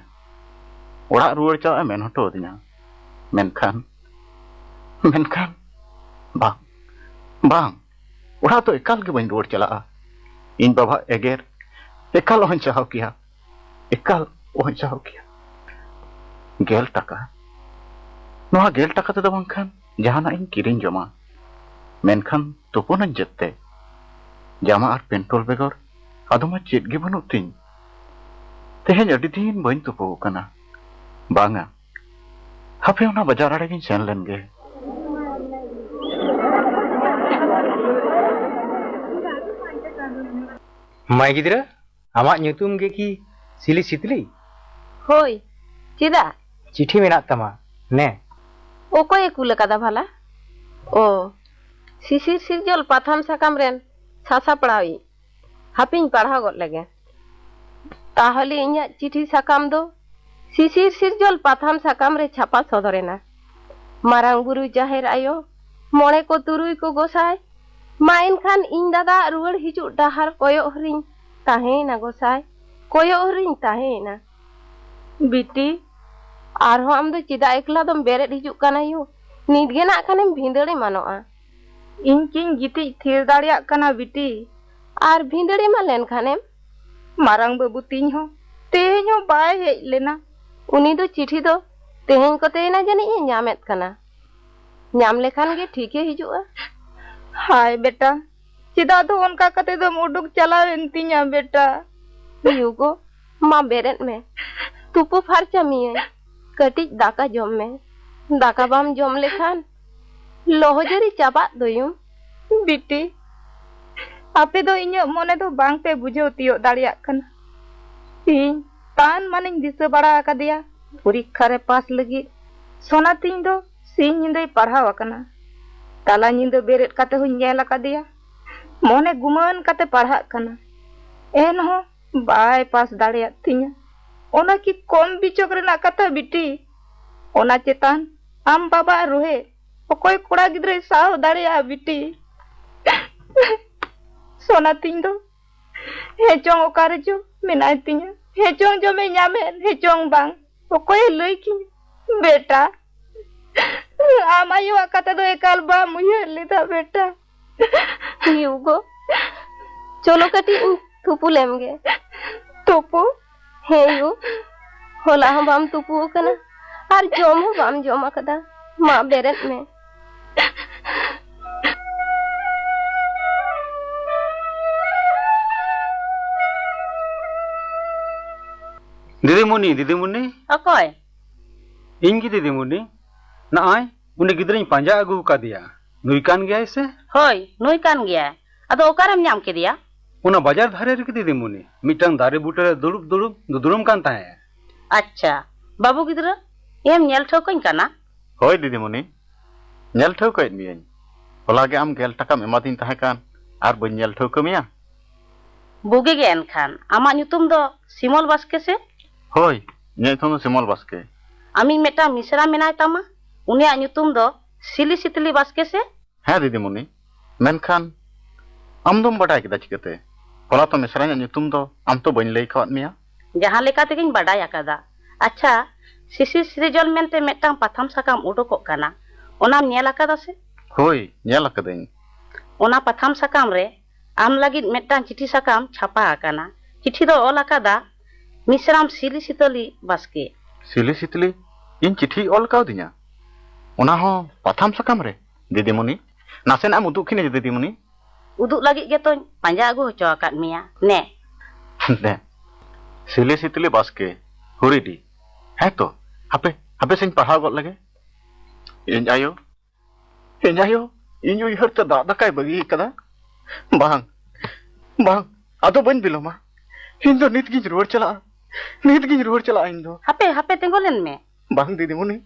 ᱚᱲᱟᱜ ᱨᱩᱣᱟᱹᱲ ᱪᱟᱞᱟᱜ ᱮ ᱢᱮᱱ ᱦᱚᱴᱚ ᱟᱹᱫᱤᱧᱟ᱾ ᱢᱮᱱᱠᱷᱟᱱ, ᱢᱮᱱᱠᱷᱟᱱ, ᱵᱟᱝ, ᱵᱟᱝ, ᱚᱲᱟᱜ ᱫᱚ ᱮᱠᱟᱞ ᱜᱮ ᱵᱟᱹᱧ ᱨᱩᱣᱟᱹᱲ ᱪᱟᱞᱟᱜᱼᱟ᱾ ᱤᱧ ᱵᱟᱵᱟ ᱮᱜᱮᱨ ᱮᱠᱟᱞ ᱚᱦᱚᱧ ᱥᱟᱦᱟᱣ ᱠᱮᱭᱟ, ᱮᱠᱟᱞ ᱚᱦᱚᱧ ᱥᱟᱦᱟᱣ ᱠᱮᱭᱟ᱾ ᱜᱮᱞ ᱴᱟᱠᱟ? ᱱᱚᱣᱟ ᱜᱮᱞ ᱴᱟᱠᱟ ᱛᱮᱫᱚ ᱵᱟᱝᱠᱷᱟᱱ ᱡᱟᱦᱟᱱᱟᱜ ᱤᱧ ᱠᱤᱨᱤᱧ ᱡᱚᱢᱟ, ᱢᱮᱱᱠᱷᱟᱱ ᱛᱩᱯᱩᱱᱟᱹᱧ ᱪᱮᱫ ᱛᱮ? ᱡᱟᱢᱟ ᱟᱨ ᱯᱮᱱᱴᱳᱞ ᱵᱮᱜᱚᱨ ᱟᱫᱚ ᱢᱟ ᱪᱮᱫ ᱜᱮ ᱵᱟᱹᱱᱩᱜ ᱛᱤᱧ᱾ ᱛᱮᱦᱮᱧ ᱟᱹᱰᱤ ᱫᱤᱱ ᱵᱟᱹᱧ ᱛᱩᱯᱩ ᱟᱠᱟᱱᱟ᱾ ᱵᱟᱝᱟ, ᱦᱟᱯᱮ ᱚᱱᱟ ᱵᱟᱡᱟᱨ ᱟᱲᱮ ᱜᱤᱧ ᱥᱮᱱ ᱞᱮᱱ ᱜᱮ᱾ ᱢᱟᱹᱭ ᱜᱤᱫᱽᱨᱟᱹ, ᱟᱢᱟᱜ ᱧᱩᱛᱩᱢ ᱜᱮ ᱠᱤ ᱥᱤᱞᱤ ᱥᱤᱛᱞᱤ? ᱦᱳᱭ, ᱪᱮᱫᱟᱜ? ᱪᱤᱴᱷᱤ ᱢᱮᱱᱟᱜ ᱛᱟᱢᱟ, ᱱᱮ᱾ ᱚᱠᱚᱭᱮ ᱠᱩᱞ ᱟᱠᱟᱫᱟ ᱵᱷᱟᱞᱟ? ᱚ, ᱥᱤᱥᱤᱨ ᱥᱤᱨᱡᱚᱞ ᱯᱟᱛᱷᱟᱢ ᱥᱟᱠᱟᱢ ᱨᱮᱱ ᱥᱟᱥᱟᱯᱲᱟᱣᱤᱡ᱾ ᱦᱟᱯᱮᱧ ᱯᱟᱲᱦᱟᱣ ᱜᱚᱫ ᱞᱮᱜᱮ᱾ ᱛᱟᱦᱚᱞᱮ ᱤᱧᱟᱹᱜ ᱪᱤᱴᱷᱤ ᱥᱟᱠᱟᱢ ᱫᱚ ᱥᱤᱥᱤᱨ ᱥᱤᱨᱡᱚᱞ ᱯᱟᱛᱷᱟᱢ ᱥᱟᱠᱟᱢ ᱨᱮ ᱪᱷᱟᱯᱟ ᱥᱚᱫᱚᱨᱮᱱᱟ᱾ ᱢᱟᱨᱟᱝ ᱵᱩᱨᱩ, ᱡᱟᱦᱮᱨ ᱟᱭᱳ, ᱢᱚᱬᱮ ᱠᱚ ᱛᱩᱨᱩᱭ ᱠᱚ ᱜᱚᱸᱥᱟᱭ, ᱢᱟ ᱮᱱᱠᱷᱟᱱ ᱤᱧ ᱫᱟᱫᱟ ᱨᱩᱣᱟᱹᱲ ᱦᱤᱡᱩᱜ ᱰᱟᱦᱟᱨ ᱠᱚᱭᱚᱜ ᱦᱚᱨᱤᱧ ᱛᱟᱦᱮᱸᱭᱮᱱᱟ ᱜᱚᱸᱥᱟᱭ, ᱠᱚᱭᱚᱜ ᱦᱚᱨᱤᱧ ᱛᱟᱦᱮᱸᱭᱮᱱᱟ᱾ ᱵᱤᱴᱤ, ᱟᱨᱦᱚᱸ ᱟᱢ ᱫᱚ ᱪᱮᱫᱟᱜ ᱮᱠᱞᱟ ᱫᱚᱢ ᱵᱮᱨᱮᱫ ᱦᱤᱡᱩᱜ ᱠᱟᱱᱟ ᱭᱳ? ᱱᱤᱛ ᱜᱮ ᱱᱟᱜ ᱠᱷᱟᱱᱮᱢ ᱵᱷᱤᱸᱫᱟᱹᱲ ᱮᱢᱟᱱᱚᱜᱼᱟ᱾ ᱤᱧ ᱠᱤᱧ ᱜᱤᱛᱤᱡ ᱛᱷᱤᱨ ᱫᱟᱲᱮᱭᱟᱜ ᱠᱟᱱᱟ ᱵᱤᱴᱤ᱾ ᱟᱨ ᱵᱷᱤᱸᱫᱟᱹᱲ ᱮᱢᱟᱱ ᱞᱮᱱ ᱠᱷᱟᱱᱮᱢ? ᱢᱟᱨᱟᱝ ᱵᱟᱹᱵᱩ ᱛᱤᱧ ᱦᱚᱸ ᱛᱮᱦᱮᱧ ᱦᱚᱸ ᱵᱟᱭ ᱦᱮᱡ ᱞᱮᱱᱟ᱾ ᱩᱱᱤ ᱫᱚ ᱪᱤᱴᱷᱤ ᱫᱚ ᱛᱮᱦᱮᱧ ᱠᱚᱛᱮᱭᱮᱱᱟ ᱡᱟᱹᱱᱤᱡ ᱮ ᱧᱟᱢᱮᱫ ᱠᱟᱱᱟ᱾ ᱧᱟᱢ ᱞᱮᱠᱷᱟᱱ ᱜᱮ ᱴᱷᱤᱠᱮ ᱦᱤᱡᱩᱜᱼᱟ᱾ ᱦᱟᱭ ᱵᱮᱴᱟ, ᱪᱮᱫᱟᱜ ᱫᱚ ᱚᱱᱠᱟ ᱠᱟᱛᱮ ᱫᱚᱢ ᱩᱰᱩᱠ ᱪᱟᱞᱟᱣᱮᱱ ᱛᱤᱧᱟ ᱵᱮᱴᱟ? ᱭᱩ ᱜᱳ, ᱢᱟ ᱵᱮᱨᱮᱫ ᱢᱮ, ᱛᱩᱯᱩ ᱯᱷᱟᱨᱪᱟ ᱢᱤᱭᱟᱹᱧ, ᱠᱟᱹᱴᱤᱡ ᱫᱟᱠᱟ ᱡᱚᱢ ᱢᱮ᱾ ᱫᱟᱠᱟ ᱵᱟᱢ ᱡᱚᱢ ᱞᱮᱠᱷᱟᱱ ᱞᱚᱦᱚᱡᱟᱹᱨᱤ ᱪᱟᱵᱟᱜ ᱫᱚᱭᱩᱢ᱾ ᱵᱤᱴᱤ, ᱟᱯᱮ ᱫᱚ ᱤᱧᱟᱹᱜ ᱢᱚᱱᱮ ᱫᱚ ᱵᱟᱝ ᱯᱮ ᱵᱩᱡᱷᱟᱹᱣ ᱛᱤᱭᱳᱜ ᱫᱟᱲᱮᱭᱟᱜ ᱠᱟᱱᱟ᱾ ᱤᱧ ᱛᱟᱱ ᱢᱟᱱᱤᱧ ᱫᱤᱥᱟᱹ ᱵᱟᱲᱟ ᱟᱠᱟᱫᱮᱭᱟ ᱯᱚᱨᱤᱠᱠᱷᱟ ᱨᱮ ᱯᱟᱥ ᱞᱟᱹᱜᱤᱫ᱾ ᱥᱳᱱᱟ ᱛᱤᱧ ᱫᱚ ᱥᱤᱧ ᱧᱤᱫᱟᱹᱭ ᱯᱟᱲᱦᱟᱣ ᱟᱠᱟᱱᱟ᱾ ᱛᱟᱞᱟ ᱧᱤᱫᱟᱹ ᱵᱮᱨᱮᱫ ᱠᱟᱛᱮ ᱦᱚᱸᱧ ᱧᱮᱞ ᱟᱠᱟᱫᱮᱭᱟ, ᱢᱚᱱᱮ ᱜᱩᱢᱟᱹᱱ ᱠᱟᱛᱮ ᱯᱟᱲᱦᱟᱜ ᱠᱟᱱᱟ᱾ ᱮᱱᱦᱚᱸ ᱵᱟᱭ ᱯᱟᱥ ᱫᱟᱲᱮᱭᱟᱫ ᱛᱤᱧᱟ᱾ ᱚᱱᱟ ᱠᱤ ᱠᱚᱢ ᱵᱤᱪᱚᱠ ᱨᱮᱱᱟᱜ ᱠᱟᱛᱷᱟ ᱵᱤᱴᱤ? ᱚᱱᱟ ᱪᱮᱛᱟᱱ ᱟᱢ ᱵᱟᱵᱟ ᱨᱳᱦᱮᱫ ᱚᱠᱚᱭ ᱠᱚᱲᱟ ᱜᱤᱫᱽᱨᱟᱹᱭ ᱥᱟᱦᱟᱣ ᱫᱟᱲᱮᱭᱟᱜᱼᱟ ᱵᱤᱴᱤ? ᱥᱳᱱᱟ ᱛᱤᱧ ᱫᱚ ᱦᱮᱸ ᱪᱚᱝ ᱚᱠᱟ ᱨᱮᱪᱚ ᱢᱮᱱᱟᱭ ᱛᱤᱧᱟ, ᱦᱮᱸ ᱪᱚᱝ ᱡᱚᱢᱮ ᱧᱟᱢᱮᱫ, ᱦᱮᱸ ᱪᱚᱝ ᱵᱟᱝ, ᱚᱠᱚᱭᱮ ᱞᱟᱹᱭ ᱠᱤᱧᱟ? ᱵᱮᱴᱟ, ᱟᱢ ᱟᱭᱳᱣᱟᱜ ᱠᱟᱛᱷᱟ ᱫᱚ ᱮᱠᱟᱞ ᱵᱟᱢ ᱩᱭᱦᱟᱹᱨ ᱞᱮᱫᱟ ᱵᱮᱴᱟ᱾ ᱭᱩ ᱜᱳ, ᱪᱚᱞᱚ ᱠᱟᱹᱴᱤᱡ ᱤᱧ ᱛᱩᱯᱩ ᱞᱮᱢ ᱜᱮ᱾ ᱛᱩᱯᱩ? ᱦᱮᱸ ᱭᱩ, ᱦᱚᱞᱟ ᱦᱚᱸ ᱵᱟᱢ ᱛᱩᱯᱩ ᱟᱠᱟᱱᱟ ᱟᱨ ᱡᱚᱢ ᱦᱚᱸ ᱵᱟᱢ ᱡᱚᱢ ᱟᱠᱟᱫᱟ᱾ ᱢᱟ ᱵᱮᱨᱮᱫ ᱢᱮ᱾ ᱫᱤᱫᱤᱢᱩᱱᱤ, ᱫᱤᱫᱤᱢᱩᱱᱤ᱾ ᱚᱠᱚᱭ? ᱤᱧ ᱜᱮ ᱫᱤᱫᱤᱢᱩᱱᱤ᱾ ᱱᱚᱜᱼᱚᱭ ᱩᱱᱤ ᱜᱤᱫᱽᱨᱟᱹᱧ ᱯᱟᱸᱡᱟ ᱟᱹᱜᱩ ᱟᱠᱟᱫᱮᱭᱟ᱾ ᱱᱩᱭ ᱠᱟᱱ ᱜᱮᱭᱟᱭ ᱥᱮ? ᱦᱳᱭ, ᱱᱩᱭ ᱠᱟᱱ ᱜᱮᱭᱟᱭ᱾ ᱟᱫᱚ ᱚᱠᱟᱨᱮᱢ ᱧᱟᱢ ᱠᱮᱫᱮᱭᱟ? ᱚᱱᱟ ᱵᱟᱡᱟᱨ ᱫᱷᱟᱨᱮ ᱨᱮᱜᱮ ᱫᱤᱫᱤᱢᱩᱱᱤ, ᱢᱤᱫᱴᱟᱝ ᱫᱟᱨᱮ ᱵᱩᱴᱟᱹ ᱨᱮ ᱫᱩᱲᱩᱵ ᱫᱩᱲᱩᱵ ᱫᱩᱫᱽᱲᱩᱢ ᱠᱟᱱ ᱛᱟᱦᱮᱸᱫ᱾ ᱟᱪᱪᱷᱟ, ᱵᱟᱹᱵᱩ ᱜᱤᱫᱽᱨᱟᱹ, ᱮᱢ ᱧᱮᱞ ᱴᱷᱟᱹᱣᱠᱟᱹᱧ ᱠᱟᱱᱟ? ᱦᱳᱭ ᱫᱤᱫᱤᱢᱩᱱᱤ, ᱧᱮᱞ ᱴᱷᱟᱹᱣᱠᱟᱹᱭᱮᱫ ᱢᱤᱭᱟᱹᱧ᱾ ᱦᱚᱞᱟ ᱜᱮ ᱟᱢ ᱜᱮᱞ ᱴᱟᱠᱟᱢ ᱮᱢᱟᱫᱤᱧ ᱛᱟᱦᱮᱸ ᱠᱟᱱ, ᱟᱨ ᱵᱟᱹᱧ ᱧᱮᱞ ᱴᱷᱟᱹᱣᱠᱟᱹ ᱢᱮᱭᱟ? ᱵᱩᱜᱤ ᱜᱮ ᱮᱱᱠᱷᱟᱱ᱾ ᱟᱢᱟᱜ ᱧᱩᱛᱩᱢ ᱫᱚ ᱥᱤᱢᱚᱞ ᱵᱟᱥᱠᱮ ᱥᱮ? ᱦᱳᱭ, ᱤᱧᱟᱹᱜ ᱧᱩᱛᱩᱢ ᱫᱚ ᱥᱤᱢᱚᱞ ᱵᱟᱥᱠᱮ᱾ ᱟᱢᱤᱡ ᱢᱤᱫᱴᱟᱝ ᱢᱤᱥᱨᱟ ᱢᱮᱱᱟᱭ ᱛᱟᱢᱟ, ᱩᱱᱤᱭᱟᱜ ᱧᱩᱛᱩᱢ ᱫᱚ ᱥᱤᱞᱤ ᱥᱤᱛᱞᱤ ᱵᱟᱥᱠᱮ ᱥᱮ? ᱦᱮᱸ ᱫᱤᱫᱤᱢᱩᱱᱤ, ᱢᱮᱱᱠᱷᱟᱱ ᱟᱢ ᱫᱚᱢ ᱵᱟᱰᱟᱭ ᱠᱮᱫᱟ ᱪᱤᱠᱟᱹᱛᱮ? ᱦᱚᱞᱟ ᱛᱚ ᱢᱤᱥᱨᱟᱧᱟᱜ ᱧᱩᱛᱩᱢ ᱫᱚ ᱟᱢ ᱛᱚ ᱵᱟᱹᱧ ᱞᱟᱹᱭ ᱠᱟᱣᱟᱫ ᱢᱮᱭᱟ᱾ ᱡᱟᱦᱟᱸ ᱞᱮᱠᱟ ᱛᱮᱜᱮᱧ ᱵᱟᱰᱟᱭ ᱟᱠᱟᱫᱟ᱾ ᱟᱪᱪᱷᱟ, ᱥᱤᱥᱤᱨ ᱥᱤᱨᱡᱚᱱ ᱢᱮᱱᱛᱮ ᱢᱤᱫᱴᱟᱝ ᱯᱟᱛᱷᱟᱢ ᱥᱟᱠᱟᱢ ᱩᱰᱩᱠᱚᱜ ᱠᱟᱱᱟ, ᱚᱱᱟᱢ ᱧᱮᱞ ᱟᱠᱟᱫᱟ ᱥᱮ? ᱦᱳᱭ, ᱧᱮᱞ ᱟᱠᱟᱫᱟᱹᱧ᱾ ᱚᱱᱟ ᱯᱟᱛᱷᱟᱢ ᱥᱟᱠᱟᱢ ᱨᱮ ᱟᱢ ᱞᱟᱹᱜᱤᱫ ᱢᱤᱫᱴᱟᱝ ᱪᱤᱴᱷᱤ ᱥᱟᱠᱟᱢ ᱪᱷᱟᱯᱟ ᱟᱠᱟᱱᱟ᱾ ᱪᱤᱴᱷᱤ ᱫᱚ ᱚᱞ ᱟᱠᱟᱫᱟ ᱢᱤᱥᱨᱟᱢ ᱥᱤᱞᱤ ᱥᱤᱛᱟᱹᱞᱤ ᱵᱟᱥᱠᱮ᱾ ᱥᱤᱞᱤ ᱥᱤᱛᱞᱤ ᱤᱧ ᱪᱤᱴᱷᱤᱭ ᱚᱞ ᱠᱟᱣᱫᱤᱧᱟ? ᱚᱱᱟ ᱦᱚᱸ ᱯᱟᱛᱷᱟᱢ ᱥᱟᱠᱟᱢ ᱨᱮ? ᱫᱤᱫᱤᱢᱩᱱᱤ, ᱱᱟᱥᱮᱱᱟᱜ ᱮᱢ ᱩᱫᱩᱜ ᱠᱤᱧᱟ ᱡᱮ ᱫᱤᱫᱤᱢᱩᱱᱤ? ᱩᱫᱩᱜ ᱞᱟᱹᱜᱤᱫ ᱜᱮᱛᱚᱧ ᱯᱟᱸᱡᱟ ᱟᱹᱜᱩ ᱦᱚᱪᱚ ᱟᱠᱟᱫ ᱢᱮᱭᱟ᱾ ᱱᱮ᱾ ᱫᱮ, ᱥᱤᱞᱤ ᱥᱤᱛᱞᱤ ᱵᱟᱥᱠᱮ, ᱦᱩᱨᱤᱰᱤ᱾ ᱦᱮᱸ ᱛᱚ, ᱦᱟᱯᱮ, ᱦᱟᱯᱮ ᱥᱮᱧ ᱯᱟᱲᱦᱟᱣ ᱜᱚᱫ ᱞᱮᱜᱮ᱾ ᱤᱧ ᱟᱭᱳ, ᱤᱧ ᱟᱭᱳ, ᱤᱧ ᱩᱭᱦᱟᱹᱨ ᱛᱮ ᱫᱟᱜ ᱫᱟᱠᱟᱭ ᱵᱟᱹᱜᱤ ᱟᱠᱟᱫᱟ᱾ ᱵᱟᱝ, ᱵᱟᱝ, ᱟᱫᱚ ᱵᱟᱹᱧ ᱵᱤᱞᱚᱢᱟ᱾ ᱤᱧ ᱫᱚ ᱱᱤᱛ ᱜᱤᱧ ᱨᱩᱣᱟᱹᱲ ᱪᱟᱞᱟᱜᱼᱟ, ᱱᱤᱛ ᱜᱤᱧ ᱨᱩᱣᱟᱹᱲ ᱪᱟᱞᱟᱜᱼᱟ ᱤᱧ ᱫᱚ᱾ ᱦᱟᱯᱮ, ᱦᱟᱯᱮ, ᱛᱤᱸᱜᱩ ᱞᱮᱱ ᱢᱮ᱾ ᱵᱟᱝ ᱫᱤᱫᱤᱢᱩᱱᱤ,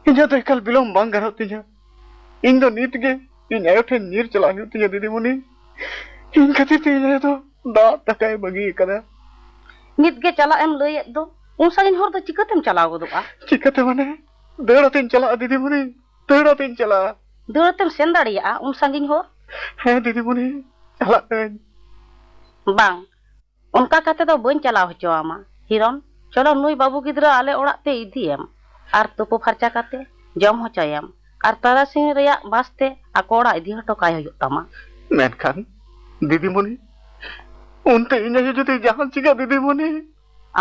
ᱤᱧᱟᱹᱜ ᱫᱚ ᱮᱠᱟᱞ ᱵᱤᱞᱚᱢ ᱵᱟᱝ ᱜᱟᱱᱚᱜ ᱛᱤᱧᱟᱹ᱾ ᱤᱧ ᱫᱚ ᱱᱤᱛ ᱜᱮ ᱤᱧ ᱟᱭᱳ ᱴᱷᱮᱱ ᱧᱤᱨ ᱪᱟᱞᱟᱜ ᱦᱩᱭᱩᱜ ᱛᱤᱧᱟᱹ ᱫᱤᱫᱤᱢᱩᱱᱤ᱾ ᱤᱧ ᱠᱷᱟᱹᱛᱤᱨ ᱛᱮ ᱤᱧ ᱟᱭᱳ ᱫᱚ ᱫᱟᱜ ᱫᱟᱠᱟᱭ ᱵᱟᱹᱜᱤ ᱟᱠᱟᱫᱟ᱾ ᱱᱤᱛ ᱜᱮ ᱪᱟᱞᱟᱜ ᱮᱢ ᱞᱟᱹᱭᱮᱫ ᱫᱚ, ᱩᱱ ᱥᱟᱺᱜᱤᱧ ᱦᱚᱨ ᱫᱚ ᱪᱤᱠᱟᱹᱛᱮᱢ ᱪᱟᱞᱟᱣ ᱜᱚᱫᱚᱜᱼᱟ? ᱪᱤᱠᱟᱹᱛᱮ ᱢᱟᱱᱮ? ᱫᱟᱹᱲ ᱟᱛᱮᱧ ᱪᱟᱞᱟᱜᱼᱟ ᱫᱤᱫᱤᱢᱩᱱᱤ, ᱫᱟᱹᱲ ᱟᱛᱮᱧ ᱪᱟᱞᱟᱜᱼᱟ᱾ ᱫᱟᱹᱲ ᱟᱛᱮᱢ ᱥᱮᱱ ᱫᱟᱲᱮᱭᱟᱜᱼᱟ ᱩᱱ ᱥᱟᱺᱜᱤᱧ ᱦᱚᱨ? ᱦᱮᱸ ᱫᱤᱫᱤᱢᱩᱱᱤ, ᱪᱟᱞᱟᱜ ᱟᱹᱧ᱾ ᱵᱟᱝ, ᱚᱱᱠᱟ ᱠᱟᱛᱮ ᱫᱚ ᱵᱟᱹᱧ ᱪᱟᱞᱟᱣ ᱦᱚᱪᱚ ᱟᱢᱟ᱾ ᱦᱤᱨᱚᱱ, ᱪᱚᱞᱚ ᱱᱩᱭ ᱵᱟᱹᱵᱩ ᱜᱤᱫᱽᱨᱟᱹ ᱟᱞᱮ ᱚᱲᱟᱜ ᱛᱮ ᱤᱫᱤᱭᱮᱢ ᱟᱨ ᱛᱩᱯᱩ ᱯᱷᱟᱨᱪᱟ ᱠᱟᱛᱮ ᱡᱚᱢ ᱦᱚᱪᱚᱭᱮᱢ ᱟᱨ ᱛᱟᱨᱟᱥᱤᱧ ᱨᱮᱭᱟᱜ ᱵᱟᱥ ᱛᱮ ᱟᱠᱚ ᱚᱲᱟᱜ ᱤᱫᱤ ᱦᱚᱴᱚ ᱠᱟᱭ ᱦᱩᱭᱩᱜ ᱛᱟᱢᱟ᱾ ᱢᱮᱱᱠᱷᱟᱱ ᱫᱤᱫᱤᱢᱩᱱᱤ, ᱚᱱᱛᱮ ᱤᱧ ᱟᱭᱳ ᱡᱩᱫᱤ ᱡᱟᱦᱟᱱ ᱪᱤᱠᱟᱹ ᱫᱤᱫᱤᱢᱩᱱᱤ?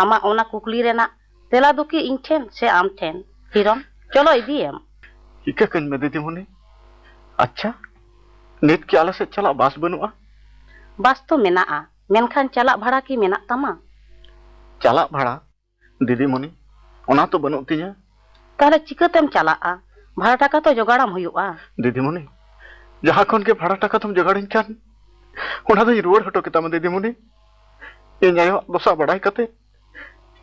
ᱟᱢᱟᱜ ᱚᱱᱟ ᱠᱩᱠᱞᱤ ᱨᱮᱱᱟᱜ ᱛᱮᱞᱟ ᱫᱚ ᱠᱤ ᱤᱧ ᱴᱷᱮᱱ ᱥᱮ ᱟᱢ ᱴᱷᱮᱱ? ᱦᱤᱨᱚᱱ, ᱪᱚᱞᱚ ᱤᱫᱤᱭᱮᱢ᱾ ᱤᱠᱟᱹ ᱠᱟᱹᱧ ᱢᱮ ᱫᱤᱫᱤᱢᱩᱱᱤ᱾ ᱟᱪᱪᱷᱟ, ᱱᱤᱛ ᱠᱤ ᱟᱞᱮ ᱥᱮᱫ ᱪᱟᱞᱟᱜ ᱵᱟᱥ ᱵᱟᱹᱱᱩᱜᱼᱟ? ᱵᱟᱥ ᱛᱚ ᱢᱮᱱᱟᱜᱼᱟ, ᱢᱮᱱᱠᱷᱟᱱ ᱪᱟᱞᱟᱜ ᱵᱷᱟᱲᱟ ᱠᱤ ᱢᱮᱱᱟᱜ ᱛᱟᱢᱟ? ᱪᱟᱞᱟᱜ ᱵᱷᱟᱲᱟ? ᱫᱤᱫᱤᱢᱩᱱᱤ, ᱚᱱᱟ ᱛᱚ ᱵᱟᱹᱱᱩᱜ ᱛᱤᱧᱟᱹ᱾ ᱛᱟᱦᱞᱮ ᱪᱤᱠᱟᱹᱛᱮᱢ ᱪᱟᱞᱟᱜᱼᱟ? ᱵᱷᱟᱲᱟ ᱴᱟᱠᱟ ᱛᱚ ᱡᱚᱜᱟᱲᱟᱢ ᱦᱩᱭᱩᱜᱼᱟ᱾ ᱫᱤᱫᱤᱢᱩᱱᱤ, ᱡᱟᱦᱟᱸ ᱠᱷᱚᱱ ᱜᱮ ᱵᱷᱟᱲᱟ ᱴᱟᱠᱟ ᱫᱚᱢ ᱡᱚᱜᱟᱲᱟᱹᱧ ᱠᱷᱟᱱ, ᱚᱱᱟ ᱫᱚᱧ ᱨᱩᱣᱟᱹᱲ ᱦᱚᱴᱚ ᱠᱮᱛᱟᱢᱟ ᱫᱤᱫᱤᱢᱩᱱᱤ᱾ ᱤᱧ ᱟᱭᱳᱣᱟᱜ ᱫᱚᱥᱟ ᱵᱟᱲᱟᱭ ᱠᱟᱛᱮ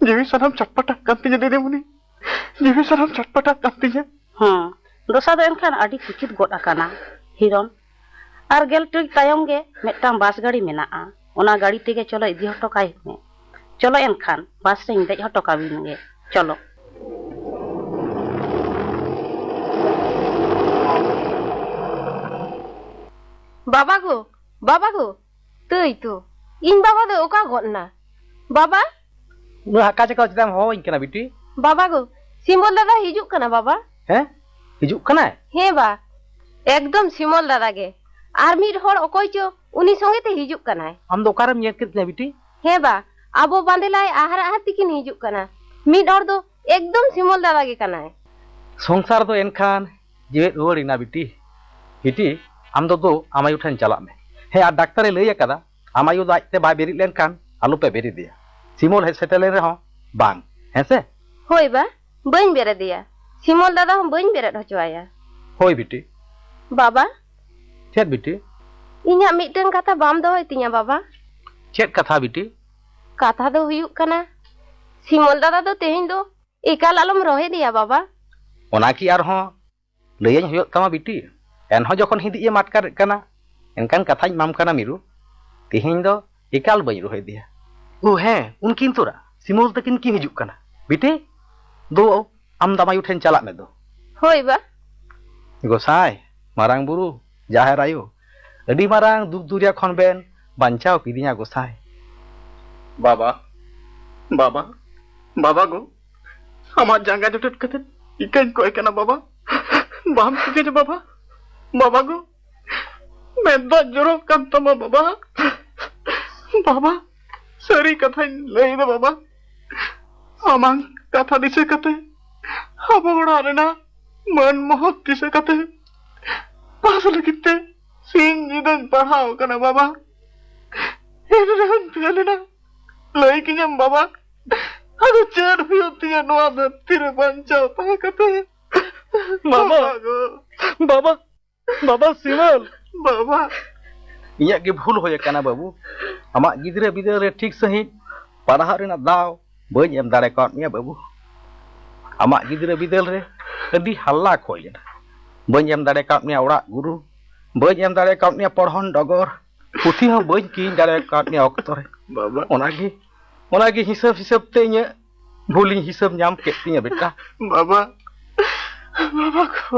ᱡᱤᱣᱤ ᱥᱟᱱᱟᱢ ᱪᱷᱟᱴᱯᱟᱴᱟᱜ ᱠᱟᱱ ᱛᱤᱧᱟᱹ ᱫᱤᱫᱤᱢᱩᱱᱤ, ᱡᱤᱣᱤ ᱥᱟᱱᱟᱢ ᱪᱷᱟᱴᱯᱟᱴᱟᱜ ᱠᱟᱱ ᱛᱤᱧᱟᱹ᱾ ᱦᱮᱸ, ᱫᱚᱥᱟ ᱫᱚ ᱮᱱᱠᱷᱟᱱ ᱟᱹᱰᱤ ᱠᱩᱪᱤᱛ ᱜᱚᱫ ᱟᱠᱟᱱᱟ᱾ ᱦᱤᱨᱚᱱ, ᱟᱨ ᱜᱮᱞ ᱴᱤᱲᱤᱡ ᱛᱟᱭᱚᱢ ᱜᱮ ᱢᱤᱫᱴᱟᱝ ᱵᱟᱥ ᱜᱟᱹᱰᱤ ᱢᱮᱱᱟᱜᱼᱟ, ᱚᱱᱟ ᱜᱟᱹᱰᱤ ᱛᱮᱜᱮ ᱪᱚᱞᱚ ᱤᱫᱤ ᱦᱚᱴᱚ ᱠᱟᱭ ᱢᱮ᱾ ᱪᱚᱞᱚ ᱮᱱᱠᱷᱟᱱ ᱵᱟᱥ ᱨᱮᱧ ᱫᱮᱡ ᱦᱚᱴᱚ ᱠᱟᱵᱤᱱ ᱜᱮ, ᱪᱚᱞᱚ᱾ ᱵᱟᱵᱟ ᱜᱳ, ᱵᱟᱵᱟ ᱜᱳ, ᱛᱟᱹᱭ ᱛᱚ, ᱤᱧ ᱵᱟᱵᱟ ᱫᱚ ᱚᱠᱟ ᱜᱚᱫ ᱱᱟ? ᱵᱟᱵᱟ? ᱩᱱᱟᱹᱜ ᱦᱟᱠᱟ ᱪᱟᱠᱟ ᱪᱮᱫᱟᱜ ᱮᱢ ᱦᱚᱦᱚᱣᱟᱹᱧ ᱠᱟᱱᱟ ᱵᱤᱴᱤ? ᱵᱟᱵᱟ ᱜᱳ, ᱥᱤᱢᱚᱞ ᱫᱟᱫᱟ ᱦᱤᱡᱩᱜ ᱠᱟᱱᱟ ᱵᱟᱵᱟ᱾ ᱦᱮᱸ? ᱦᱤᱡᱩᱜ ᱠᱟᱱᱟᱭ? ᱦᱮᱸ ᱵᱟ, ᱮᱠᱫᱚᱢ ᱥᱤᱢᱚᱞ ᱫᱟᱫᱟ ᱜᱮ᱾ ᱟᱨ ᱢᱤᱫ ᱦᱚᱲ ᱚᱠᱚᱭ ᱪᱚ ᱩᱱᱤ ᱥᱚᱸᱜᱮ ᱛᱮ ᱦᱤᱡᱩᱜ ᱠᱟᱱᱟᱭ᱾ ᱟᱢ ᱫᱚ ᱚᱠᱟᱨᱮᱢ ᱧᱮᱞ ᱠᱮᱫ ᱛᱤᱧᱟ ᱵᱤᱴᱤ? ᱦᱮᱸ ᱵᱟ, ᱟᱵᱚ ᱵᱟᱸᱫᱮᱞᱟᱭ ᱟᱦᱟᱨ ᱟᱦᱟᱨ ᱛᱤᱠᱤᱱ ᱦᱤᱡᱩᱜ ᱠᱟᱱᱟ᱾ ᱢᱤᱫ ᱦᱚᱲ ᱫᱚ ᱮᱠᱫᱚᱢ ᱥᱤᱢᱚᱞ ᱫᱟᱫᱟ ᱜᱮ ᱠᱟᱱᱟᱭ᱾ ᱥᱚᱝᱥᱟᱨ ᱫᱚ ᱮᱱᱠᱷᱟᱱ ᱡᱮᱣᱮᱫ ᱨᱩᱣᱟᱹᱲ ᱮᱱᱟ ᱵᱤᱴᱤ᱾ ᱵᱤᱴᱤ, ᱟᱢ ᱫᱚ ᱫᱩ ᱟᱢ ᱟᱭᱳ ᱴᱷᱮᱱ ᱪᱟᱞᱟᱜ ᱢᱮ᱾ ᱦᱮᱸ, ᱟᱨ ᱰᱟᱠᱛᱟᱨᱮ ᱞᱟᱹᱭ ᱟᱠᱟᱫᱟ, ᱟᱢ ᱟᱭᱳ ᱫᱚ ᱟᱡᱛᱮ ᱵᱟᱭ ᱵᱮᱨᱮᱫ ᱞᱮᱱᱠᱷᱟᱱ ᱟᱞᱚᱯᱮ ᱵᱮᱨᱮᱫᱮᱭᱟ᱾ ᱥᱤᱢᱚᱞ ᱦᱮᱡ ᱥᱮᱴᱮᱨ ᱞᱮᱱ ᱨᱮᱦᱚᱸ ᱵᱟᱝ, ᱦᱮᱸ ᱥᱮ? ᱦᱳᱭ ᱵᱟ, ᱵᱟᱹᱧ ᱵᱮᱨᱮᱫᱮᱭᱟ᱾ ᱥᱤᱢᱚᱞ ᱫᱟᱫᱟ ᱦᱚᱸ ᱵᱟᱹᱧ ᱵᱮᱨᱮᱫ ᱦᱚᱪᱚ ᱟᱭᱟ᱾ ᱦᱳᱭ ᱵᱤᱴᱤ᱾ ᱵᱟᱵᱟ᱾ ᱪᱮᱫ ᱵᱤᱴᱤ? ᱤᱧᱟᱜ ᱢᱤᱫᱴᱟᱝ ᱠᱟᱛᱷᱟ ᱵᱟᱢ ᱫᱚᱦᱚᱭ ᱛᱤᱧᱟ ᱵᱟᱵᱟ? ᱪᱮᱫ ᱠᱟᱛᱷᱟ ᱵᱤᱴᱤ? ᱠᱟᱛᱷᱟ ᱫᱚ ᱦᱩᱭᱩᱜ ᱠᱟᱱᱟ, ᱥᱤᱢᱚᱞ ᱫᱟᱫᱟ ᱫᱚ ᱛᱮᱦᱮᱧ ᱫᱚ ᱮᱠᱟᱞ ᱟᱞᱚᱢ ᱨᱚᱦᱮᱫᱮᱭᱟ ᱵᱟᱵᱟ᱾ ᱚᱱᱟ ᱠᱤ ᱟᱨᱦᱚᱸ ᱞᱟᱹᱭᱟᱹᱧ ᱦᱩᱭᱩᱜ ᱛᱟᱢᱟ ᱵᱤᱴᱤ? ᱮᱱᱦᱚᱸ ᱡᱚᱠᱷᱚᱱ ᱦᱤᱸᱫᱤᱡ ᱮᱢ ᱟᱴᱠᱟᱨᱮᱫ ᱠᱟᱱᱟ, ᱮᱱᱠᱟᱱ ᱠᱟᱛᱷᱟᱧ ᱮᱢᱟᱢ ᱠᱟᱱᱟ ᱢᱤᱨᱩ, ᱛᱮᱦᱮᱧ ᱫᱚ ᱮᱠᱟᱞ ᱵᱟᱹᱧ ᱨᱚᱦᱮᱫᱮᱭᱟ᱾ ᱳ ᱦᱮᱸ, ᱩᱱᱠᱤᱱ ᱛᱚᱨᱟ ᱥᱤᱢᱚᱞ ᱛᱟᱹᱠᱤᱱ ᱠᱤᱱ ᱦᱤᱡᱩᱜ ᱠᱟᱱᱟ᱾ ᱵᱤᱴᱤ, ᱫᱩ ᱟᱢ ᱫᱟᱢᱟᱭᱩ ᱴᱷᱮᱱ ᱪᱟᱞᱟᱜ ᱢᱮ ᱫᱩ᱾ ᱦᱳᱭ ᱵᱟ᱾ ᱜᱚᱸᱥᱟᱭ, ᱢᱟᱨᱟᱝ ᱵᱩᱨᱩ, ᱡᱟᱦᱮᱨ ᱟᱭᱳ, ᱟᱹᱰᱤ ᱢᱟᱨᱟᱝ ᱫᱩᱠ ᱫᱩᱨᱭᱟ ᱠᱷᱚᱱ ᱵᱮᱱ ᱵᱟᱧᱪᱟᱣ ᱠᱤᱫᱤᱧᱟ ᱜᱚᱸᱥᱟᱭ᱾ ᱵᱟᱵᱟ, ᱵᱟᱵᱟ, ᱵᱟᱵᱟ ᱜᱳ, ᱟᱢᱟᱜ ᱡᱟᱸᱜᱟ ᱡᱚᱴᱮᱫ ᱠᱟᱛᱮ ᱤᱠᱟᱹᱧ ᱠᱚᱭ ᱠᱟᱱᱟ ᱵᱟᱵᱟ᱾ ᱵᱟᱢ ᱴᱷᱤᱠᱟᱹᱧᱟ ᱵᱟᱵᱟ, ᱵᱟᱵᱟ ᱜᱳ, ᱢᱮᱫ ᱫᱟᱜ ᱡᱚᱨᱚᱜ ᱠᱟᱱ ᱛᱟᱢᱟ ᱵᱟᱵᱟ᱾ ᱵᱟᱵᱟ, ᱥᱟᱹᱨᱤ ᱠᱟᱛᱷᱟᱧ ᱞᱟᱹᱭ ᱮᱫᱟ ᱵᱟᱵᱟ, ᱟᱢᱟᱝ ᱠᱟᱛᱷᱟ ᱫᱤᱥᱟᱹ ᱠᱟᱛᱮ ᱟᱵᱚ ᱚᱲᱟᱜ ᱨᱮᱱᱟᱜ ᱢᱟᱹᱱ ᱢᱚᱦᱚᱛ ᱫᱤᱥᱟᱹ ᱠᱟᱛᱮ ᱯᱟᱥ ᱞᱟᱹᱜᱤᱫ ᱛᱮ ᱥᱤᱧ ᱧᱤᱫᱟᱹᱧ ᱯᱟᱲᱦᱟᱣ ᱠᱟᱱᱟ ᱵᱟᱵᱟ᱾ ᱮᱱ ᱨᱮᱦᱚᱸᱧ ᱯᱷᱮᱞ ᱮᱱᱟ᱾ ᱞᱟᱹᱭ ᱠᱤᱧᱟᱢ ᱵᱟᱵᱟ, ᱟᱫᱚ ᱪᱮᱫ ᱦᱩᱭᱩᱜ ᱛᱤᱧᱟ ᱱᱚᱣᱟ ᱫᱷᱟᱹᱨᱛᱤ ᱨᱮ ᱵᱟᱧᱪᱟᱣ ᱛᱟᱦᱮᱸ ᱠᱟᱛᱮ? ᱵᱟᱵᱟ! ᱵᱟᱵᱟ ᱜᱳ! ᱵᱟᱵᱟ! ᱵᱟᱵᱟ ᱥᱤᱢᱚᱞ! ᱵᱟᱵᱟ! ᱤᱧᱟᱹᱜ ᱜᱮ ᱵᱷᱩᱞ ᱦᱩᱭ ᱟᱠᱟᱱᱟ ᱵᱟᱹᱵᱩ᱾ ᱟᱢᱟᱜ ᱜᱤᱫᱽᱨᱟᱹ ᱵᱤᱫᱟᱹᱞ ᱨᱮ ᱴᱷᱤᱠ ᱥᱟᱺᱦᱤᱡ ᱯᱟᱲᱦᱟᱜ ᱨᱮᱱᱟᱜ ᱫᱟᱣ ᱵᱟᱹᱧ ᱮᱢ ᱫᱟᱲᱮ ᱠᱟᱣᱟᱫ ᱢᱮᱭᱟ ᱵᱟᱹᱵᱩ᱾ ᱟᱢᱟᱜ ᱜᱤᱫᱽᱨᱟᱹ ᱵᱤᱫᱟᱹᱞ ᱨᱮ ᱟᱹᱰᱤ ᱦᱟᱞᱞᱟ ᱦᱩᱭ ᱞᱮᱱᱟ᱾ ᱵᱟᱹᱧ ᱮᱢ ᱫᱟᱲᱮ ᱠᱟᱣᱟᱫ ᱢᱮᱭᱟ ᱚᱲᱟᱜ ᱜᱩᱨᱩ, ᱵᱟᱹᱧ ᱮᱢ ᱫᱟᱲᱮ ᱠᱟᱣᱟᱫ ᱢᱮᱭᱟ ᱯᱚᱲᱦᱚᱱ ᱰᱚᱜᱚᱨ, ᱯᱩᱛᱷᱤ ᱦᱚᱸ ᱵᱟᱹᱧ ᱠᱤᱨᱤᱧ ᱫᱟᱲᱮ ᱠᱟᱣᱟᱫ ᱢᱮᱭᱟ ᱚᱠᱛᱚ ᱨᱮ᱾ ᱵᱟᱵᱟ᱾ ᱚᱱᱟᱜᱮ, ᱚᱱᱟᱜᱮ ᱦᱤᱥᱟᱹᱵ ᱦᱤᱥᱟᱹᱵ ᱛᱮ ᱤᱧᱟᱹᱜ ᱵᱷᱩᱞᱤᱧ ᱦᱤᱥᱟᱹᱵ ᱧᱟᱢ ᱠᱮᱫ ᱛᱤᱧᱟᱹ ᱵᱮᱴᱟ᱾ ᱵᱟᱵᱟ, ᱵᱟᱵᱟ ᱠᱚ᱾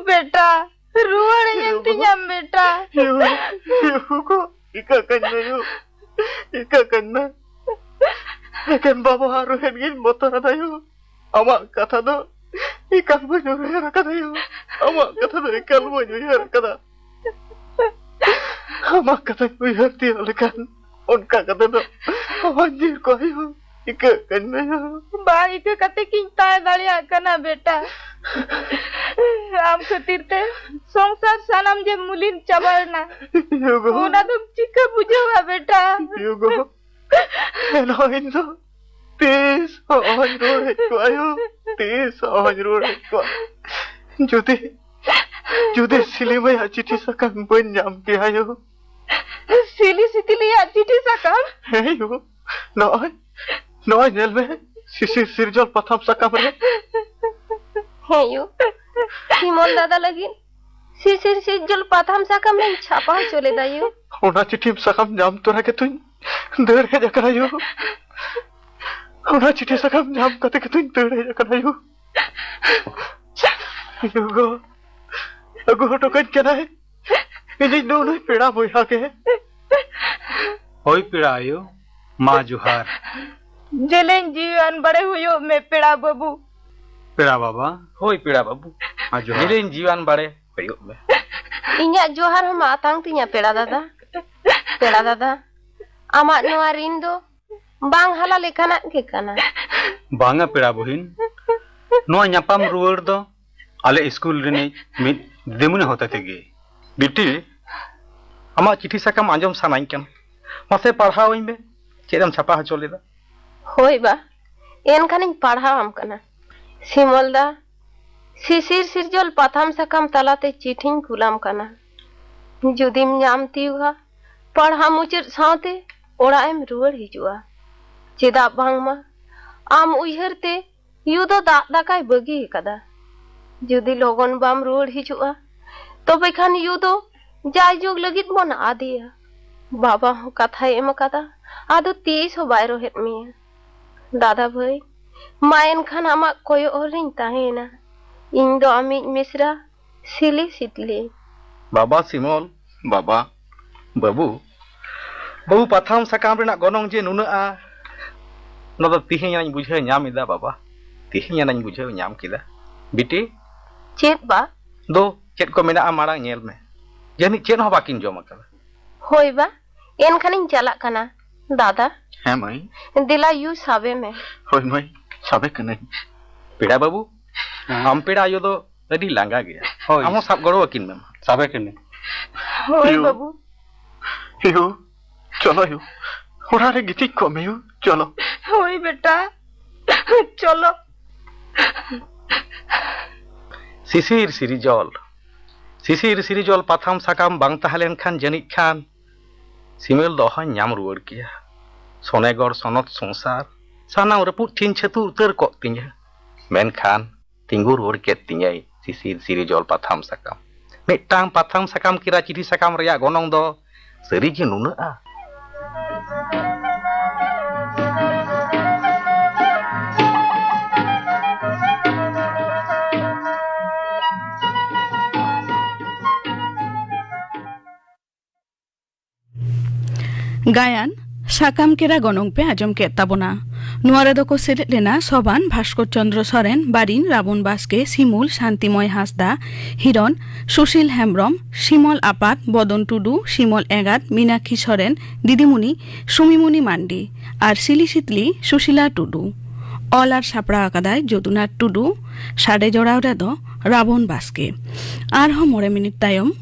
ᱵᱮᱴᱟ, ᱨᱩᱣᱟᱹᱲ ᱮᱱ ᱛᱤᱧᱟᱢ ᱵᱮᱴᱟ᱾ ᱭᱩ, ᱭᱩ ᱜᱚ, ᱤᱠᱟᱹ ᱠᱟᱹᱧ ᱢᱮ ᱭᱩ, ᱤᱠᱟᱹ ᱠᱟᱹᱧ ᱢᱮ᱾ ᱮᱠᱮᱱ ᱵᱟᱵᱟ ᱟᱨ ᱨᱩᱦᱮᱱ ᱜᱤᱧ ᱵᱚᱛᱚᱨ ᱟᱫᱟ ᱭᱩ᱾ ᱟᱢᱟᱜ ᱠᱟᱛᱷᱟ ᱫᱚ ᱮᱠᱟᱞ ᱵᱟᱹᱧ ᱩᱭᱦᱟᱹᱨ ᱟᱠᱟᱫᱟ ᱭᱩ᱾ ᱟᱢᱟᱜ ᱠᱟᱛᱷᱟ ᱫᱚ ᱮᱠᱟᱞ ᱵᱟᱹᱧ ᱩᱭᱦᱟᱹᱨ ᱟᱠᱟᱫᱟ᱾ ᱟᱢᱟᱜ ᱠᱟᱛᱷᱟᱧ ᱩᱭᱦᱟᱹᱨ ᱛᱤᱭᱳᱜ ᱞᱮᱠᱷᱟᱱ ᱚᱱᱠᱟ ᱠᱟᱛᱮ ᱫᱚ ᱟᱢᱟᱜ ᱡᱤᱣᱤ ᱠᱚ ᱟᱭᱳ ᱤᱠᱟᱹᱜ ᱠᱟᱱ ᱢᱮᱭᱟ᱾ ᱵᱟᱝ ᱤᱠᱟᱹ ᱠᱟᱛᱮ ᱠᱤᱧ ᱛᱟᱦᱮᱸ ᱫᱟᱲᱮᱭᱟᱜ ᱠᱟᱱᱟ ᱵᱮᱴᱟ᱾ ᱟᱢ ᱠᱷᱟᱹᱛᱤᱨ ᱛᱮ ᱥᱚᱝᱥᱟᱨ ᱥᱟᱱᱟᱢ ᱡᱮ ᱢᱩᱞᱤᱱ ᱪᱟᱵᱟᱭᱮᱱᱟ᱾ ᱭᱳ ᱜᱚ᱾ ᱚᱱᱟ ᱫᱚᱢ ᱪᱤᱠᱟᱹ ᱵᱩᱡᱷᱟᱹᱣᱟ ᱵᱮᱴᱟ? ᱭᱳ ᱜᱚ᱾ ᱮᱱᱦᱚᱸ ᱤᱧ ᱫᱚ ᱛᱤᱥ ᱦᱚᱸ ᱚᱦᱚᱧ ᱨᱩᱣᱟᱹᱲ ᱦᱮᱡ ᱠᱚᱜᱼᱟ ᱭᱳ᱾ ᱛᱤᱥ ᱦᱚᱸ ᱚᱦᱚᱧ ᱨᱩᱣᱟᱹᱲ ᱦᱮᱡ ᱠᱚᱜᱼᱟ᱾ ᱡᱩᱫᱤ, ᱡᱩᱫᱤ ᱥᱤᱞᱤᱢᱟᱹᱭᱟᱜ ᱪᱤᱴᱷᱤ ᱥᱟᱠᱟᱢ ᱵᱟᱹᱧ ᱧᱟᱢ ᱠᱮᱭᱟ ᱭᱳ᱾ ᱥᱤᱞᱤ ᱥᱤᱛᱤᱞᱤᱭᱟᱜ ᱪᱤᱴᱷᱤ ᱥᱟᱠᱟᱢ? ᱦᱮᱸ ᱭᱳ, ᱱᱚᱜᱼᱚᱭ, ᱱᱚᱜᱼᱚᱭ ᱧᱮᱞ ᱢᱮ, ᱥᱤᱥᱤᱨ ᱥᱤᱨᱡᱚᱞ ᱯᱟᱛᱷᱟᱢ ᱥᱟᱠᱟᱢ ᱨᱮ᱾ ᱦᱮᱸ ᱭᱳ, ᱥᱤᱢᱚᱞ ᱫᱟᱫᱟ ᱞᱟᱹᱜᱤᱫ ᱥᱤᱥᱤᱨ ᱥᱤᱨᱡᱚᱞ ᱯᱟᱛᱷᱟᱢ ᱥᱟᱠᱟᱢ ᱨᱮᱧ ᱪᱷᱟᱯᱟ ᱦᱚᱪᱚ ᱞᱮᱫᱟ ᱭᱳ᱾ ᱚᱱᱟ ᱪᱤᱴᱷᱤᱢ ᱥᱟᱠᱟᱢ ᱧᱟᱢ ᱛᱚᱨᱟ ᱜᱮᱛᱩᱧ ᱫᱟᱹᱲ ᱦᱮᱡ ᱟᱠᱟᱱᱟ ᱭᱳ᱾ ᱚᱱᱟ ᱪᱤᱴᱷᱤ ᱥᱟᱠᱟᱢ ᱧᱟᱢ ᱠᱟᱛᱮ ᱜᱮᱛᱩᱧ ᱫᱟᱹᱲ ᱦᱮᱡ ᱟᱠᱟᱱᱟ ᱭᱳ᱾ ᱭᱳ ᱜᱚ, ᱟᱹᱜᱩ ᱦᱚᱴᱚ ᱠᱟᱹᱧ ᱠᱟᱱᱟᱭ ᱤᱧᱤᱡ ᱱᱩᱜᱼᱩ ᱱᱩᱭ ᱯᱮᱲᱟ ᱵᱚᱭᱦᱟ ᱜᱮ᱾ ᱦᱳᱭ ᱯᱮᱲᱟ ᱟᱭᱳ, ᱢᱟ ᱡᱚᱦᱟᱨ᱾ ᱡᱮᱞᱮᱧ ᱡᱤᱣᱤᱣᱟᱱ ᱵᱟᱲᱮ ᱦᱩᱭᱩᱜ ᱢᱮ ᱯᱮᱲᱟ ᱵᱟᱹᱵᱩ᱾ ᱯᱮᱲᱟ ᱵᱟᱵᱟ᱾ ᱦᱳᱭ ᱯᱮᱲᱟ ᱵᱟᱹᱵᱩ᱾ ᱢᱟ ᱡᱚᱦᱟᱨ᱾ ᱡᱮᱞᱮᱧ ᱡᱤᱣᱤᱣᱟᱱ ᱵᱟᱲᱮ ᱦᱩᱭᱩᱜ ᱢᱮ᱾ ᱤᱧᱟᱜ ᱡᱚᱦᱟᱨ ᱦᱚᱸ ᱢᱟ ᱟᱛᱟᱝ ᱛᱤᱧᱟ ᱯᱮᱲᱟ ᱫᱟᱫᱟ᱾ ᱯᱮᱲᱟ ᱫᱟᱫᱟ, ᱟᱢᱟᱜ ᱱᱚᱣᱟ ᱨᱤᱱ ᱫᱚ ᱵᱟᱝ ᱦᱟᱞᱟ ᱞᱮᱠᱟᱱᱟᱜ ᱜᱮ ᱠᱟᱱᱟ᱾ ᱵᱟᱝᱟ ᱯᱮᱲᱟ ᱵᱩᱦᱤᱱ, ᱱᱚᱣᱟ ᱧᱟᱯᱟᱢ ᱨᱩᱣᱟᱹᱲ ᱫᱚ ᱟᱞᱮ ᱤᱥᱠᱩᱞ ᱨᱤᱱᱤᱡ ᱢᱤᱫ ᱫᱤᱫᱤᱢᱩᱱᱤ ᱦᱚᱛᱮ ᱛᱮᱜᱮ᱾ ᱵᱤᱴᱤ, ᱟᱢᱟᱜ ᱪᱤᱴᱷᱤ ᱥᱟᱠᱟᱢ ᱟᱸᱡᱚᱢ ᱥᱟᱱᱟᱧ ᱠᱟᱱᱟ᱾ ᱢᱟᱥᱮ ᱯᱟᱲᱦᱟᱣ ᱟᱹᱧ ᱢᱮ, ᱪᱮᱫ ᱮᱢ ᱪᱷᱟᱯᱟ ᱦᱚᱪᱚ ᱞᱮᱫᱟ? ᱦᱳᱭ ᱵᱟ, ᱮᱱᱠᱷᱟᱱᱤᱧ ᱯᱟᱲᱦᱟᱣ ᱟᱢ ᱠᱟᱱᱟ᱾ ᱥᱤᱢᱚᱞ ᱫᱟ, ᱥᱤᱥᱤᱨ ᱥᱤᱨᱡᱚᱞ ᱯᱟᱛᱷᱟᱢ ᱥᱟᱠᱟᱢ ᱛᱟᱞᱟᱛᱮ ᱪᱤᱴᱷᱤᱧ ᱠᱩᱞᱟᱢ ᱠᱟᱱᱟ᱾ ᱡᱩᱫᱤᱢ ᱧᱟᱢ ᱛᱤᱭᱳᱜᱟ, ᱯᱟᱲᱦᱟᱣ ᱢᱩᱪᱟᱹᱫ ᱥᱟᱶᱛᱮ ᱚᱲᱟᱜ ᱮᱢ ᱨᱩᱣᱟᱹᱲ ᱦᱤᱡᱩᱜᱼᱟ᱾ ᱪᱮᱫᱟᱜ ᱵᱟᱝᱢᱟ ᱟᱢ ᱩᱭᱦᱟᱹᱨ ᱛᱮ ᱭᱩ ᱫᱚ ᱫᱟᱜ ᱫᱟᱠᱟᱭ ᱵᱟᱹᱜᱤ ᱟᱠᱟᱫᱟ᱾ ᱡᱩᱫᱤ ᱞᱚᱜᱚᱱ ᱵᱟᱢ ᱨᱩᱣᱟᱹᱲ ᱦᱤᱡᱩᱜᱼᱟ, ᱛᱚᱵᱮ ᱠᱷᱟᱱ ᱭᱩ ᱫᱚ ᱡᱟᱭᱡᱩᱜᱽ ᱞᱟᱹᱜᱤᱫ ᱵᱚᱱ ᱟᱫᱮᱭᱟ᱾ ᱵᱟᱵᱟ ᱦᱚᱸ ᱠᱟᱛᱷᱟᱭ ᱮᱢ ᱟᱠᱟᱫᱟ, ᱟᱫᱚ ᱛᱤᱥ ᱦᱚᱸ ᱵᱟᱭ ᱨᱚᱦᱮᱫ ᱢᱮᱭᱟ᱾ ᱫᱟᱫᱟ ᱵᱷᱟᱹᱭ, ᱢᱟ ᱮᱱᱠᱷᱟᱱ ᱟᱢᱟᱜ ᱠᱚᱭᱚᱜ ᱦᱚᱨ ᱨᱤᱧ ᱛᱟᱦᱮᱸᱭᱮᱱᱟ᱾ ᱤᱧ ᱫᱚ ᱟᱢᱤᱡ ᱢᱤᱥᱨᱟ ᱥᱤᱞᱤ ᱥᱤᱛᱞᱤ᱾ ᱵᱟᱵᱟ ᱥᱤᱢᱚᱞ, ᱵᱟᱵᱟ, ᱵᱟᱹᱵᱩ, ᱵᱟᱹᱵᱩ, ᱯᱟᱛᱷᱟᱢ ᱥᱟᱠᱟᱢ ᱨᱮᱱᱟᱜ ᱜᱚᱱᱚᱝ ᱡᱮ ᱱᱩᱱᱟᱹᱜᱼᱟ, ᱚᱱᱟ ᱫᱚ ᱛᱮᱦᱮᱧ ᱟᱱᱟᱧ ᱵᱩᱡᱷᱟᱹᱣ ᱧᱟᱢ ᱮᱫᱟ ᱵᱟᱵᱟ, ᱛᱮᱦᱮᱧ ᱟᱱᱟᱧ ᱵᱩᱡᱷᱟᱹᱣ ᱧᱟᱢ ᱠᱮᱫᱟ᱾ ᱵᱤᱴᱤ, ᱪᱮᱫ ᱵᱟ? ᱫᱚ ᱪᱮᱫ ᱠᱚ ᱢᱮᱱᱟᱜᱼᱟ ᱢᱟᱲᱟᱝ ᱧᱮᱞ ᱢᱮ, ᱡᱟᱹᱱᱤᱡ ᱪᱮᱫ ᱦᱚᱸ ᱵᱟᱹᱠᱤᱱ ᱡᱚᱢ ᱟᱠᱟᱫᱟ᱾ ᱦᱳᱭ ᱵᱟ, ᱮᱱᱠᱷᱟᱱᱤᱧ ᱪᱟᱞᱟᱜ ᱠᱟᱱᱟ᱾ ᱫᱟᱫᱟ᱾ ᱦᱮᱸ ᱢᱟᱹᱭ᱾ ᱫᱮᱞᱟ ᱭᱩ, ᱥᱟᱵᱮ ᱢᱮ᱾ ᱦᱳᱭ ᱢᱟᱹᱭ, ᱥᱟᱵᱮ ᱠᱟᱹᱱᱟᱹᱧ᱾ ᱯᱮᱲᱟ ᱵᱟᱹᱵᱩ, ᱦᱮᱸ᱾ ᱟᱢ ᱯᱮᱲᱟ ᱟᱭᱳ ᱫᱚ ᱟᱹᱰᱤ ᱞᱟᱸᱜᱟ ᱜᱮᱭᱟ᱾ ᱦᱳᱭ᱾ ᱟᱢ ᱦᱚᱸ ᱥᱟᱵ ᱜᱚᱲᱚ ᱟᱹᱠᱤᱱ ᱢᱮ ᱢᱟ᱾ ᱥᱟᱵᱮ ᱠᱟᱹᱱᱟᱹᱧ᱾ ᱦᱳᱭ ᱭᱩ᱾ ᱵᱟᱹᱵᱩ᱾ ᱭᱩ, ᱪᱚᱞᱚ ᱭᱩ, ᱚᱲᱟᱜ ᱨᱮ ᱜᱤᱛᱤᱡ ᱠᱚᱜ ᱢᱮ ᱭᱩ, ᱪᱚᱞᱚ᱾ ᱦᱳᱭ ᱵᱮᱴᱟ, ᱪᱚᱞᱚ᱾ ᱥᱤᱥᱤᱨ ᱥᱤᱨᱤᱡᱚᱞ᱾ ᱥᱤᱥᱤᱨ ᱥᱤᱨᱤᱡᱚᱞ ᱯᱟᱛᱷᱟᱢ ᱥᱟᱠᱟᱢ ᱵᱟᱝ ᱛᱟᱦᱮᱸ ᱞᱮᱱᱠᱷᱟᱱ ᱡᱟᱹᱱᱤᱡ ᱠᱷᱟᱱ ᱥᱤᱢᱮᱞ ᱫᱚ ᱚᱦᱚᱧ ᱧᱟᱢ ᱨᱩᱣᱟᱹᱲ ᱠᱮᱭᱟ᱾ ᱥᱚᱱᱮᱜᱚᱲ ᱥᱚᱱᱚᱛ ᱥᱚᱝᱥᱟᱨ ᱥᱟᱱᱟᱢ ᱨᱟᱹᱯᱩᱫ ᱴᱷᱤᱱ ᱪᱷᱟᱹᱛᱩ ᱩᱛᱟᱹᱨ ᱠᱚᱜ ᱛᱤᱧᱟ᱾ ᱢᱮᱱᱠᱷᱟᱱ ᱛᱤᱸᱜᱩ ᱨᱩᱣᱟᱹᱲ ᱠᱮᱫ ᱛᱤᱧᱟᱹᱭ ᱥᱤᱥᱤᱨ ᱥᱤᱨᱤᱡᱚᱞ ᱯᱟᱛᱷᱟᱢ ᱥᱟᱠᱟᱢ᱾ ᱢᱤᱫᱴᱟᱝ ᱯᱟᱛᱷᱟᱢ ᱥᱟᱠᱟᱢ ᱠᱮᱨᱟ ᱪᱤᱴᱷᱤ ᱥᱟᱠᱟᱢ ᱨᱮᱭᱟᱜ ᱜᱚᱱᱚᱝ ᱫᱚ ᱥᱟᱹᱨᱤ ᱜᱮ ᱱᱩᱱᱟᱹᱜᱼᱟ? ᱜᱟᱭᱟᱱ, ᱥᱟᱠᱟᱢ ᱠᱮᱨᱟ ᱜᱚᱱᱚᱝ ᱯᱮ ᱟᱸᱡᱚᱢ ᱠᱮᱫ ᱛᱟᱵᱚᱱᱟ᱾ ᱱᱚᱣᱟ ᱨᱮᱫᱚ ᱠᱚ ᱥᱮᱞᱮᱫ ᱞᱮᱱᱟ ᱥᱚᱵᱟᱱ, ᱵᱷᱟᱥᱠᱚᱨ ᱪᱚᱱᱫᱨᱚ ᱥᱚᱨᱮᱱ, ᱵᱟᱨᱤᱱ, ᱨᱟᱵᱚᱱ ᱵᱟᱥᱠᱮ, ᱥᱤᱢᱩᱞ, ᱥᱟᱱᱛᱤᱢᱚᱭ ᱦᱟᱸᱥᱫᱟ, ᱦᱤᱨᱚᱱ, ᱥᱩᱥᱤᱞ ᱦᱮᱢᱵᱽᱨᱚᱢ, ᱥᱤᱢᱚᱞ ᱟᱯᱟᱛ, ᱵᱚᱫᱚᱱ ᱴᱩᱰᱩ, ᱥᱤᱢᱚᱞ ᱮᱸᱜᱟᱛ, ᱢᱤᱱᱟᱠᱷᱤ ᱥᱚᱨᱮᱱ, ᱫᱤᱫᱤᱢᱩᱱᱤ ᱥᱩᱢᱤᱢᱩᱱᱤ ᱢᱟᱱᱰᱤ ᱟᱨ ᱥᱤᱞᱤ ᱥᱤᱛᱞᱤ ᱥᱩᱥᱤᱞᱟ ᱴᱩᱰᱩ᱾ ᱚᱞ ᱟᱨ ᱥᱟᱯᱲᱟᱣ ᱟᱠᱟᱫᱟᱭ ᱡᱚᱫᱩᱱᱟᱛᱷ ᱴᱩᱰᱩ, ᱥᱟᱰᱮ ᱡᱚᱲᱟᱣ ᱨᱮᱫᱚ ᱨᱟᱵᱚᱱ ᱵᱟᱥᱠᱮ᱾ ᱟᱨᱦᱚᱸ ᱢᱚᱬᱮ ᱢᱤᱱᱤᱴ ᱛᱟᱭᱚᱢ